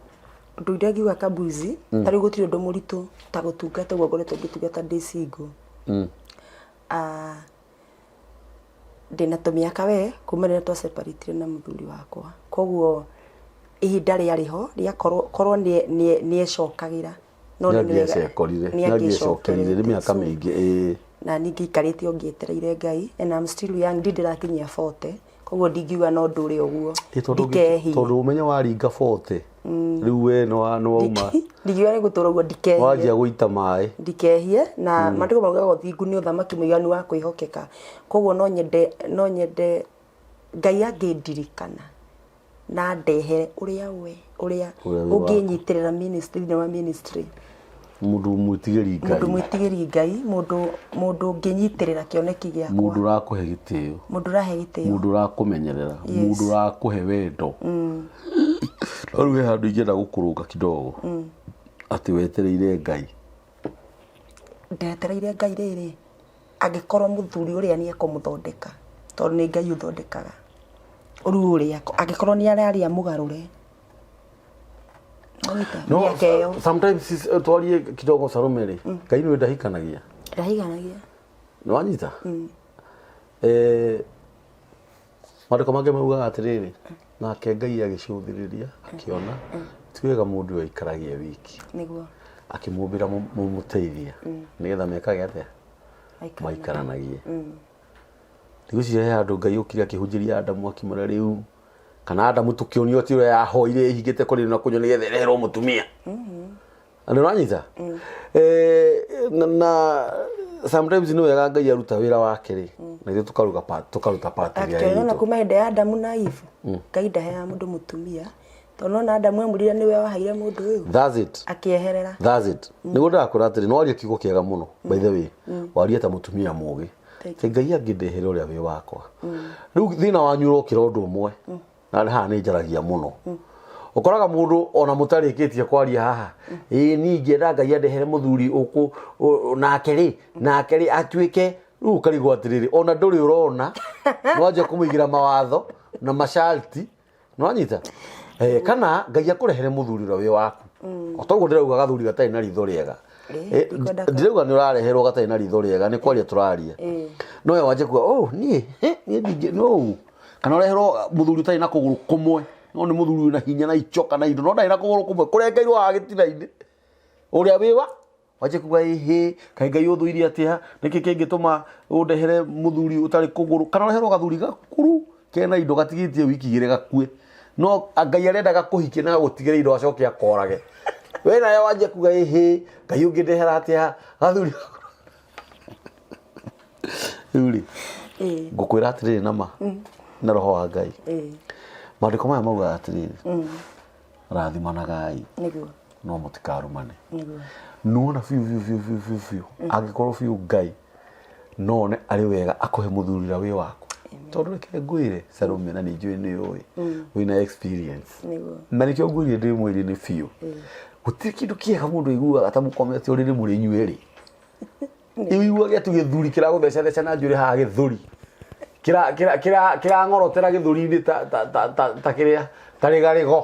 Ũndũ ũrĩa ngiuga Kabuzi, ta rĩu gũtirĩ ũndũ mũritũ ta gũtungata ũguo ngoretwo ngĩtungata ndĩ single. Ndĩna tũmĩaka we kuma rĩrĩa twa separate na mũthuri wakwa. Koguo ihinda rĩarĩ ho rĩakorwo korwo nĩ ecokagĩra. No nĩ wega- Nĩ nĩ angĩecokerire, nĩ mĩaka mĩingĩ, ĩĩ. Na niĩ ngĩikarĩte o ngĩetereire Ngai, and I'm still young, ndirĩ ndĩrakinyia 40, koguo ndingiuga no ndũre ũguo. Ĩ, Ndikehie. tondũ ũmenye waringa 40, rĩu we nĩ wauma. Ndingiuga nĩ gũtũra ũguo, ndikehie. Wanjia gũita maĩ. Ndikehie, na maandĩko maugaga ũthingu nĩ ũthamaki mũiganu wa kwĩhokeka. Koguo no nyende Ngai angĩndirikana na ndehere ũrĩa we, ũrĩa Ũrĩa wĩ waku. ũngĩnyitĩrĩra ministry, thĩinĩ wa ministry. Mũndũ mwĩtigĩri Ngai. Mũndũ mwĩtigĩri Ngai, mũndũ ũngĩnyitĩrĩra kĩoneki gĩakwa. Mũndũ ũrakũhe gĩtĩo. Mũndũ ũrahe gĩtĩo. Mũndũ ũrakũmenyerera. Mũndũ ũrakũhe wendo. No rĩu he handũ ingĩenda gũkũrũnga kidogo. Atĩ wetereire Ngai. Ndetereire Ngai rĩrĩ, angĩkorwo mũthuri ũrĩa nĩ ekũmũthondeka, tondũ nĩ Ngai ũthondekaga. Rĩu ũrĩa, angĩkorwo nĩ araria mũgarũre. Nĩwanyita? No, Mĩaka ĩyo. sometimes twarie kidogo Salome rĩ, Ngai nĩwe ndahikanagia. Ndahikanagia. Nĩwanyita? Eh, maandĩko mangĩ maugaga atĩrĩrĩ, nake Ngai agĩcũthĩrĩria akĩona ti wega mũndũ ũyũ aikaragie wiki, Nĩguo. akĩmũmbĩra mũmũteithia nĩgetha mekage atĩa? Maikaranagie. Ndigwĩciria he handũ Ngai okire akĩhunjĩria Adamu akĩmwĩra rĩu kana Adamu tũkĩonio atĩ ũrĩa yahoire ĩhingĩte kũrĩa na kũnyua nĩgetha ĩreherwo mũtumia. Na nĩ ũranyita? Eh, na sometimes nĩ wega Ngai aruta wĩra wake rĩ, na ithuĩ tũkaruga part, tũkaruta part ĩrĩa Actually, nona itũ. kuma hĩndĩ ya Adamu na Eve, Ngai ndaheaga mũndũ mũtumia. Tondũ nona Adamu amwĩrire nĩwe waheire mũndũ ũyũ. That's it. Akĩeherera. That's it. Nĩguo ndĩrakwĩra atĩrĩ, nĩ waria kiugo kĩega mũno, by the way. Waria ta mũtumia mũgĩ. Thank Atĩ Ngai angĩndehere ũrĩa wĩ wakwa. Rĩu thĩna wanyu ũrokĩra ũndũ ũmwe, na haha nĩ njaragia mũno. Ũkoraga mũndũ ona mũtarĩkĩtie kwaria haha, ĩĩ niĩ ingĩenda Ngai andehere mũthuri ũkũ, nake rĩ, nake rĩ atuĩke, rĩu ũkarigwo atĩrĩrĩ, ona ndũrĩ ũrona, nĩwanjia kũmũigĩra mawatho na masharti, nĩwanyita? Eh, kana Ngai akũrehere mũthuri ũrĩa wĩ waku. O toguo ndĩrauga gathuri gatarĩ na ritho rĩega. Eh, ndikwenda Ndirauga nĩ ũrareherwo gatarĩ na ritho rĩega, nĩ kwaria tũraria. No we wanjie kuga, oh, niĩ, niĩ ndingĩ, no. Kana ũreherwo mũthuri ũtarĩ na kũgũrũ kũmwe, no nĩ mũthuri wĩna hinya na icoka na indo, no ndarĩ na kũgũrũ kũmwe, kũrengeirwo haha gĩtina-inĩ. Ũrĩa wĩ wa? Wanjie kuga, ĩhĩ, kaĩ Ngai ũthũire atĩa? Nĩkĩ kĩngĩtũma ũndehere mũthuri ũtarĩ kũgũrũ? Kana ũreherwo gathuri gakũrũ kena indo gatigĩtie wiki igĩrĩ gakue. No Ngai arenda gakũhikie na gagũtigĩre indo acoke akorage. We nawe wanjia kuga, ĩhĩ, Ngai ũngĩndehera atĩa gathuri gakũrũ? Rĩu rĩ, ngũkwĩra atĩrĩrĩ na ma, na roho wa Ngai. Maandĩko maya maugaga atĩrĩrĩ, rathimanagai Nĩguo. no mũtikarumane. Nĩguo. Nĩwona biũ biũ biũ biũ biũ biũ angĩkorwo biũ Ngai no one arĩ wega akũhe mũthuri ũrĩa wĩ waku. Tondũ reke ngwĩre Salome, na nĩ njũĩ nĩ ũĩ wĩna experience. Nĩguo. Na nĩkĩo ngwĩrire ndĩ mwĩrĩ-inĩ biũ. Gũtirĩ kĩndũ kĩega mũndũ aiguaga ta mũkomete ũrĩrĩ mũrĩ inyuĩ erĩ. Ũiguage atĩ gĩthuri kĩragũthecatheca na njuĩrĩ haha gĩthũri. Kĩrang'orotera gĩthũri-inĩ ta kĩrĩa, ta rĩgarĩgo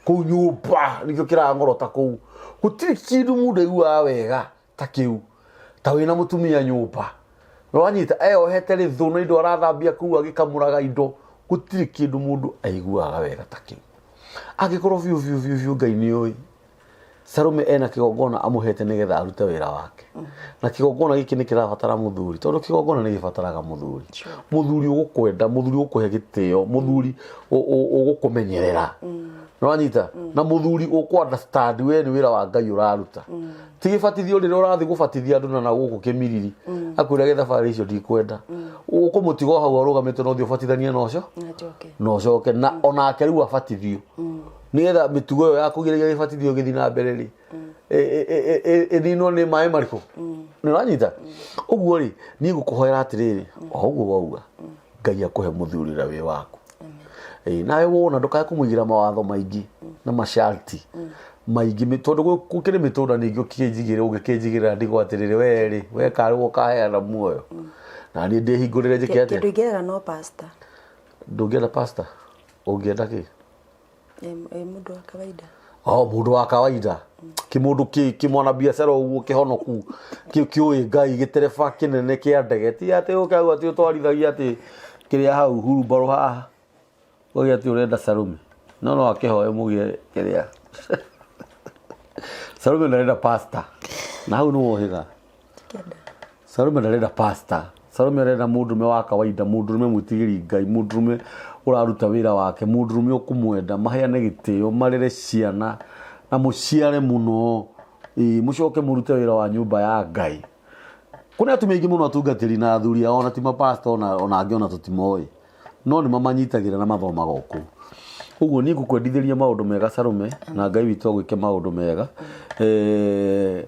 kũu nyũmba, nĩkĩo kĩrang'orota kũu. Gũtirĩ kĩndũ mũndũ aiguaga wega ta kĩu, ta wĩna mũtumia nyũmba. Nĩwanyita, eyohete rĩthũ na indo arathambia kũu agĩkamũraga indo. Gũtirĩ kĩndũ mũndũ aiguaga wega ta kĩu. Angĩkorwo biũ biũ biũ biũ Ngai nĩ oĩ, Salome ena kĩgongona amũhete nĩgetha arute wĩra wake. Na kĩgongona gĩkĩ nĩ kĩrabatara mũthuri, tondũ kĩgongona nĩ gĩbataraga mũthuri. Mũthuri ũgũkwenda, mũthuri ũgũkũhe gĩtĩo, mũthuri ũgũkũmenyerera. Nĩwanyita? Na mũthuri ũkũ understand we nĩ wĩra wa Ngai ũraruta. Ti gĩbatithio rĩrĩa ũrathiĩ gũbatithia andũ na gũkũ kĩmiriri, akwĩra gĩthabarĩ icio ndikwenda. Ũkũmũtiga o hau arũgamĩte no ũthiĩ ũbatithanie na ũcio? Na njoke. Na ũcoke na onake rĩu abatithio. Nĩgetha mĩtugo ĩyo ya kũgiragia gĩbatithio gĩthiĩ na mbere rĩ, ĩninwo nĩ maĩ marĩkũ? Nĩ ũranyita? Ũguo rĩ, niĩ ngũkũhoera atĩrĩrĩ, o ũguo wauga, Ngai akũhe mũthuri ũrĩa wĩ waku. Ĩĩ, nawe wona ndũkae kũmũigĩra mawatho maingĩ na masharti maingĩ, tondũ gũkĩrĩ mĩtũnda ningĩ ũkĩnjigĩrĩra, ũngĩkĩnjigĩrĩra ndigwo atĩrĩrĩ, we rĩ, we karĩ ũkaheana muoyo. Na niĩ ndĩhingũrĩre njĩke atĩa? Kĩndũ ingĩrega no pastor. Ndũngĩenda pastor? Ũngĩenda kĩ? Mũndũ wa kawaida. Oh, mũndũ wa kawaida. Kĩmũndũ kĩ mwana biacara ũguo kĩhonoku, kĩũĩ Ngai, gĩtereba kĩnene kĩa ndege. Ti atĩ ũke hau atĩ ũtwarithagia atĩ kĩrĩa hau hurumbarũ haha. Ũgĩa atĩ ũrenda Salome. No no akĩhoe mũgĩe kĩrĩa. Salome ndarenda pastor. Na hau nĩ wohĩga. Salome ndarenda pastor. Salome arenda mũndũrũme wa kawaida, mũndũrũme mwĩtigĩri Ngai, mũndũrũme ũraruta wĩra wake, mũndũrũme ũkũmwenda, maheane gĩtĩo, marere ciana na mũciare mũno. Ĩĩ, mũcoke mũrute wĩra wa nyũmba ya Ngai. Kũrĩ atumia aingĩ mũno atungatĩri na athuri ao ona ti mapastor ona angĩ ona tũtimoĩ. No nĩ mamanyitagĩra na mathomaga o kũu. Ũguo niĩ ngũkwendithĩria maũndũ mega Salome, na Ngai witũ agwĩke maũndũ mega.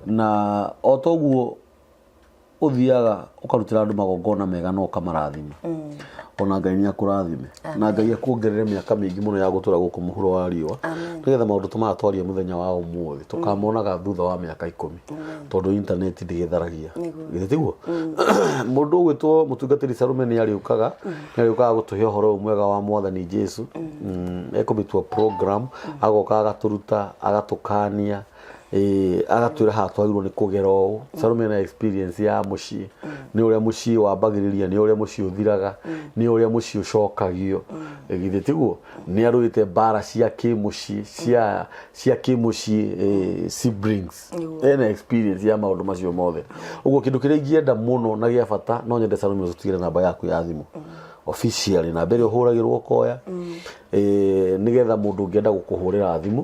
Na o toguo Ũthiaga ũkarutĩra andũ magongona mega na ũkamarathima, ona Ngai nĩ akũrathime na Ngai akuongerere mĩaka mĩingĩ mũno ya gũtũra gũkũ mũhuro wa riũa, nĩgetha maũndũ ta maya twaria mũthenya wa ũmũthĩ tũkamonaga thutha wa mĩaka 10, tondũ intaneti ndĩgĩtharagia. Githĩ tiguo? Mũndũ ũgwĩtwo mũtungatĩri Salome nĩ arĩũkaga gũtũhe ũhoro ũyũ mwega wa Mwathani Jesu. Ekũmĩtua program, agoka agatũruta, agatũkania, agatwĩra haha twagĩrĩirwo nĩ kũgera ũũ. Salome ena experience ya mũciĩ, nĩ ũrĩa mũciĩ wambagĩrĩria, nĩ ũrĩa mũciĩ ũthiraga, nĩ ũrĩa mũciĩ ũcokagio. Githĩ tiguo? Nĩ arũĩte mbara cia kĩmũciĩ, cia kĩmũciĩ, siblings. Ena experience ya maũndũ macio mothe. Ũguo kĩndũ kĩrĩa ingĩenda mũno na gĩa bata, no nyende Salome ũtũtigĩre namba yaku ya thimũ officially, namba ĩrĩa ũhũragĩrwo ũkoya, nĩgetha mũndũ ũngĩenda gũkũhũrĩra thimũ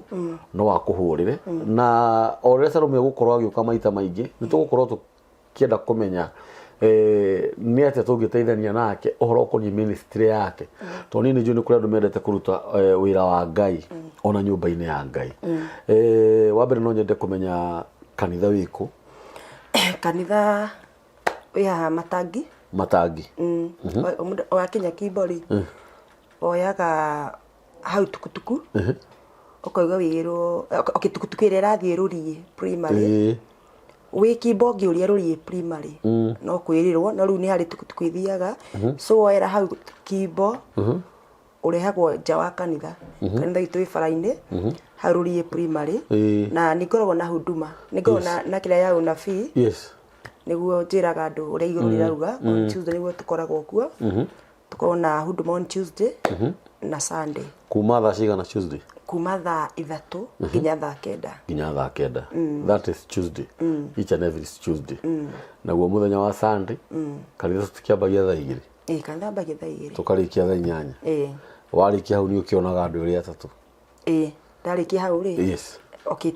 no akũhũrĩre. Na o rĩrĩa Salome egũkorwo agĩũka maita maingĩ, nĩ tũgũkorwo tũkĩenda kũmenya nĩ atĩa tũngĩteithania nake ũhoro ũkoniĩ ministry yake, tondũ niĩ nĩ njũĩ nĩ kũrĩ andũ mendete kũruta wĩra wa Ngai ona nyũmba-inĩ ya Ngai. Wa mbere no nyende kũmenya kanitha wĩkũ? Kanitha wĩ haha Matangi. Matangi. Wakinya Kimbo rĩ, woyaga hau tukutuku, ũkauga wĩrwo, okay, tukutuku ĩrĩa ĩrathiĩ Rũriĩ Primary. Wĩ Kimbo ũngĩũria Rũriĩ Primary no kwĩrĩrwo, no rĩu nĩ harĩ tukutuku ithiaga. So woera hau Kimbo, ũrehagwo nja wa kanitha. Kanitha witũ wĩ bara-inĩ hau Rũriĩ Primary. Na nĩ ngoragwo na huduma, nĩ ngoragwo na kĩrĩa ya ũnabii, nĩguo njĩraga andũ ũrĩa igũrũ rĩrauga. On Tuesday nĩguo tũkoragwo kuo, tũkoragwo na huduma on Tuesday na Sunday. Kuma thaa cigana Tuesday? Kuma thaa 3 nginya thaa 9. Nginya thaa 9. That is Tuesday, each and every Tuesday. Naguo mũthenya wa Sunday kanitha tũtikĩambagia thaa 2? Ĩĩ, kanitha ambagia thaa 2. Tũkarĩkia thaa 8. Ĩĩ. Warĩkia hau nĩ ũkĩonaga andũ erĩ atatũ. Ĩĩ, ndarĩkia hau rĩ, okay,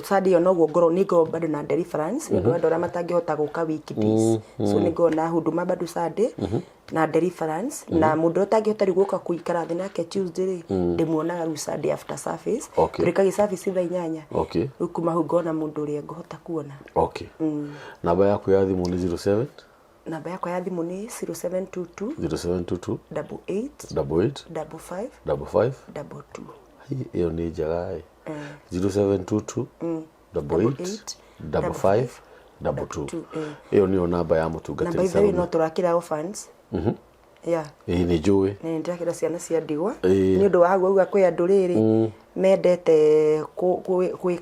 Sunday ĩyo noguo ngorwo nĩ ngorwo bado na deliverance, nĩ ũndũ wa andũ arĩa matangĩhota gũka weekdays. So nĩ ngorwo na huduma bado Sunday na deliverance, na mũndũ ũrĩa ũtangĩhota rĩu gũka kũikara thĩ nake Tuesday rĩ, ndĩmuonaga rĩu Sunday after service. Tũrĩkagia service thaa 8. Rĩu kuma hau ngona mũndũ ũrĩa ngũhota kuona. Okay, namba yaku ya thimũ nĩ 07? Namba yakwa ya thimũ nĩ 0722 0722 88 88 55 55 22. Hi, ĩyo nĩ njega ĩ. 0722 88 55 22. 2. Ĩyo nĩyo namba ya Na mũtungatĩri by the way, Salome. no tũrakĩra orphans, yeah. Ĩĩ, nĩ njũĩ. Nĩ ndĩrakĩra ciana cia ndigwa. Nĩ ũndũ wa hau auga kwĩ andũ rĩrĩ mendete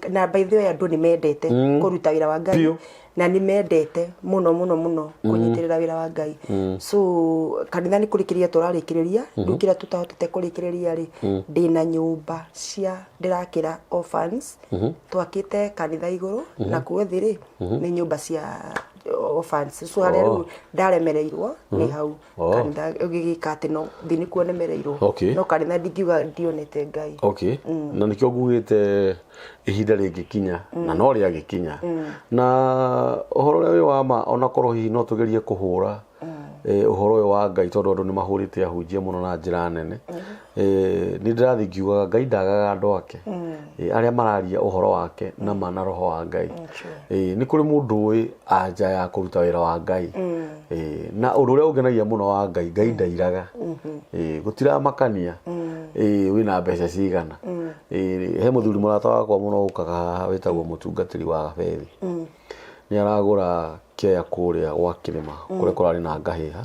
na by the way, andũ nĩ mendete kũruta wĩra wa Ngai. Na nĩ mendete mũno mũno mũno kũnyitĩrĩra wĩra wa Ngai. So kanitha nĩ kũrĩkĩrĩria tũrarĩkĩrĩria. Rĩu kĩrĩa tũtahotete kũrĩkĩrĩria rĩ, ndĩna nyũmba cia ndĩrakĩra orphans. Twakĩte kanitha igũrũ, na kuo thĩ rĩ nĩ nyũmba cia orphans. So harĩa rĩu ndaremereirwo nĩ hau kanitha ũgĩgĩka atĩ no thĩ nĩkuo nemereirwo. No kanitha ndingiuga ndionete Ngai. Okay, na nĩkĩo ngugĩte ihinda rĩngĩkinya, na no rĩagĩkinya, na ũhoro ũrĩa wĩ wa ma, ona korwo hihi no tũgerie kũhũra ũhoro ũyũ wa Ngai, tondũ andũ nĩ mahũrĩte ahunjia mũno na njĩra nene. Nĩ ndĩrathiĩ ngiugaga Ngai ndagaga andũ ake, arĩa mararia ũhoro wake na ma na roho wa Ngai. Nĩ kũrĩ mũndũ ũĩ anja ya kũruta wĩra wa Ngai. Na ũndũ ũrĩa ũngenagia mũno wa Ngai, Ngai ndairaga. Gũtiramakania wĩna mbeca cigana. He mũthuri mũrata wakwa mũno ũkaga haha wĩtagwo mũtungatĩri wa Gabethi, nĩ aragũra kĩaya kũrĩa gwa kĩrĩma kũrĩa kũrarĩ na ngahĩha,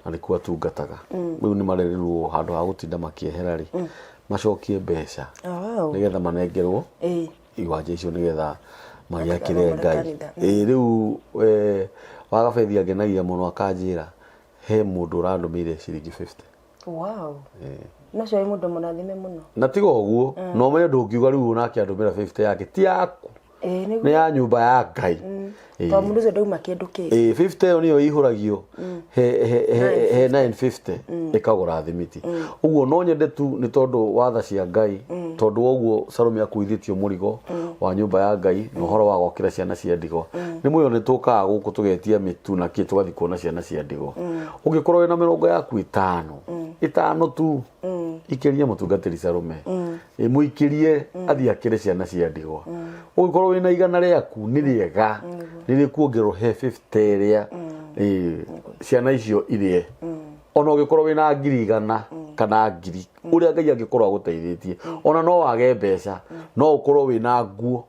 na nĩkuo atungataga rĩu. Nĩ marerirwo handũ ha gũtinda makĩehera rĩ, macokie mbeca nĩgetha manengerwo iwanja icio nĩgetha magĩakĩre Makamomore Ngai. kanitha. Ĩĩ, rĩu wa Gabethi angenagia mũno, akanjĩra he mũndũ ũrandũmĩire ciringi 50. Wow, no cio wĩ mũndũ mũrathime mũno. Na tiga ũguo, no ũmenye ndũngiuga rĩu nake andũmĩra 50 yake ti yaku, Ĩĩ, nĩ ya nyũmba ya Ngai. Tondũ mũndũ ũcio ndauma kĩndũ kĩngĩ. Ĩĩ, 50 ĩyo nĩyo ĩihũragio he 950 ĩkagũra thimiti. Ũguo no nyende tu nĩ tondũ wa tha cia Ngai, tondũ wa ũguo Salome akuithĩtio mũrigo wa nyũmba ya Ngai na ũhoro wa gwakĩra ciana cia ndigwa. Nĩ mũyo nĩ tũkaga gũkũ tũgetia mĩtu na kĩ, tũgathiĩ kuona ciana cia ndigwa. Ũngĩkorwo wĩna 50 yaku 50 tu, ikĩrie mũtungatĩri Salome. Mũikĩrie athiĩ akĩre ciana cia ndigwa. Ũngĩkorwo wĩna 100 rĩaku nĩ rĩega, nĩ rĩkuongererwo he 50 ĩrĩa. Ĩĩ, ciana icio irĩe ona ũngĩkorwo wĩna 100,000 kana ngiri ũrĩa Ngai angĩkorwo agũteithĩtie, ona no wage mbeca, no ũkorwo wĩna nguo.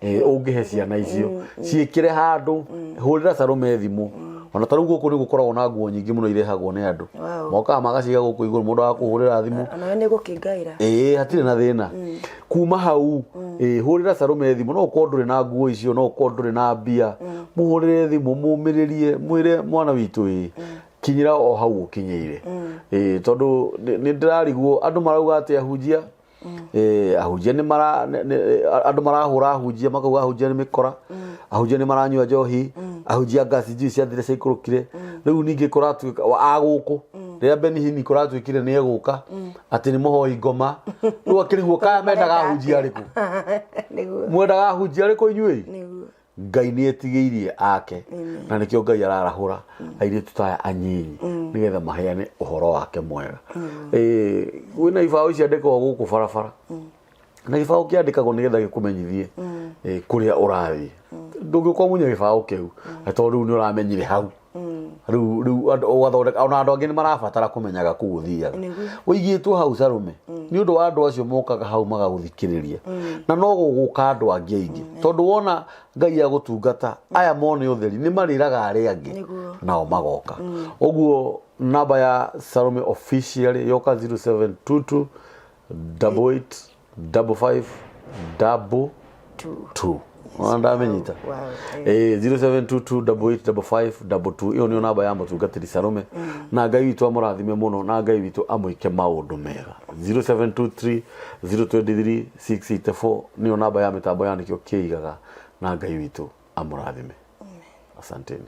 Ĩĩ, ũngĩhe ciana icio ciĩkĩre handũ, hũrĩra Salome thimũ. Ona ta rĩu gũkũ nĩ gũkoragwo na nguo nyingĩ mũno irehagwo nĩ andũ. Mokaga magaciga gũkũ igũrũ, mũndũ agakũhũrĩra thimũ. Onawe nĩ gũkĩngaĩra. Ĩĩ, hatirĩ na thĩna kuma hau. Ĩĩ, hũrĩra Salome thimũ. No ũkorwo ndũrĩ na nguo icio, no ũkorwo ndũrĩ na mbia, mũhũrĩre thimũ, mũmĩrĩrie, mwĩre mwana witũ, ĩ kinyĩra o hau ũkinyĩire. Ĩĩ, tondũ nĩ ndĩrarigwo andũ marauga atĩ ahunjia, ahunjia nĩ mara andũ marahũra ahunjia, makauga ahunjia nĩ mĩkora, ahunjia nĩ maranyua njohi, ahunjia ngasi njui ciathire ciaikũrũkire. Rĩu ningĩ kũratuĩka a gũkũ rĩrĩa Benny Hinn kũratuĩkire nĩ egũka atĩ nĩ mũhoi ngoma, rĩu akĩrigwo kaya mendaga ahunjia arĩkũ? Nĩguo. Mwendaga ahunjia arĩkũ inyuĩ? Nĩguo. Ngai nĩ etigĩirie ake, na nĩkĩo Ngai ararahũra airĩtu ta aya anyinyi nĩgetha maheane ũhoro wake mwega. Kwĩna ibaũ ciandĩkagwo gũkũ barabara, na gĩbaũ kĩandĩkagwo nĩgetha gĩkũmenyithie kũrĩa ũrathiĩ. Ndũngĩũka ũmunye gĩbaũ kĩu tondũ rĩu nĩ ũramenyire hau. Rĩu andũ ũgathondeka, ona andũ angĩ nĩ marabatara kũmenyaga kũu ũthiaga. Ũigĩtwo hau, Salome, nĩ ũndũ wa andũ acio mokaga hau magagũthikĩrĩria, na no gũgũka andũ angĩ aingĩ, tondũ wona Ngai agũtungata aya mone ũtheri nĩ marĩraga arĩa angĩ nao magoka. Ũguo namba ya Salome official yoka 0722 88 55 22. Ona ndamenyita. 0722 88 55 22, ĩyo nĩyo namba ya mũtungatĩri Salome. Na Ngai witũ amũrathime mũno, na Ngai witũ amwĩke maũndũ mega. 0723 023 684 nĩyo namba ya mĩtambo ya Nĩkĩo Kĩigaga, na Ngai witũ amũrathime. Asanteni.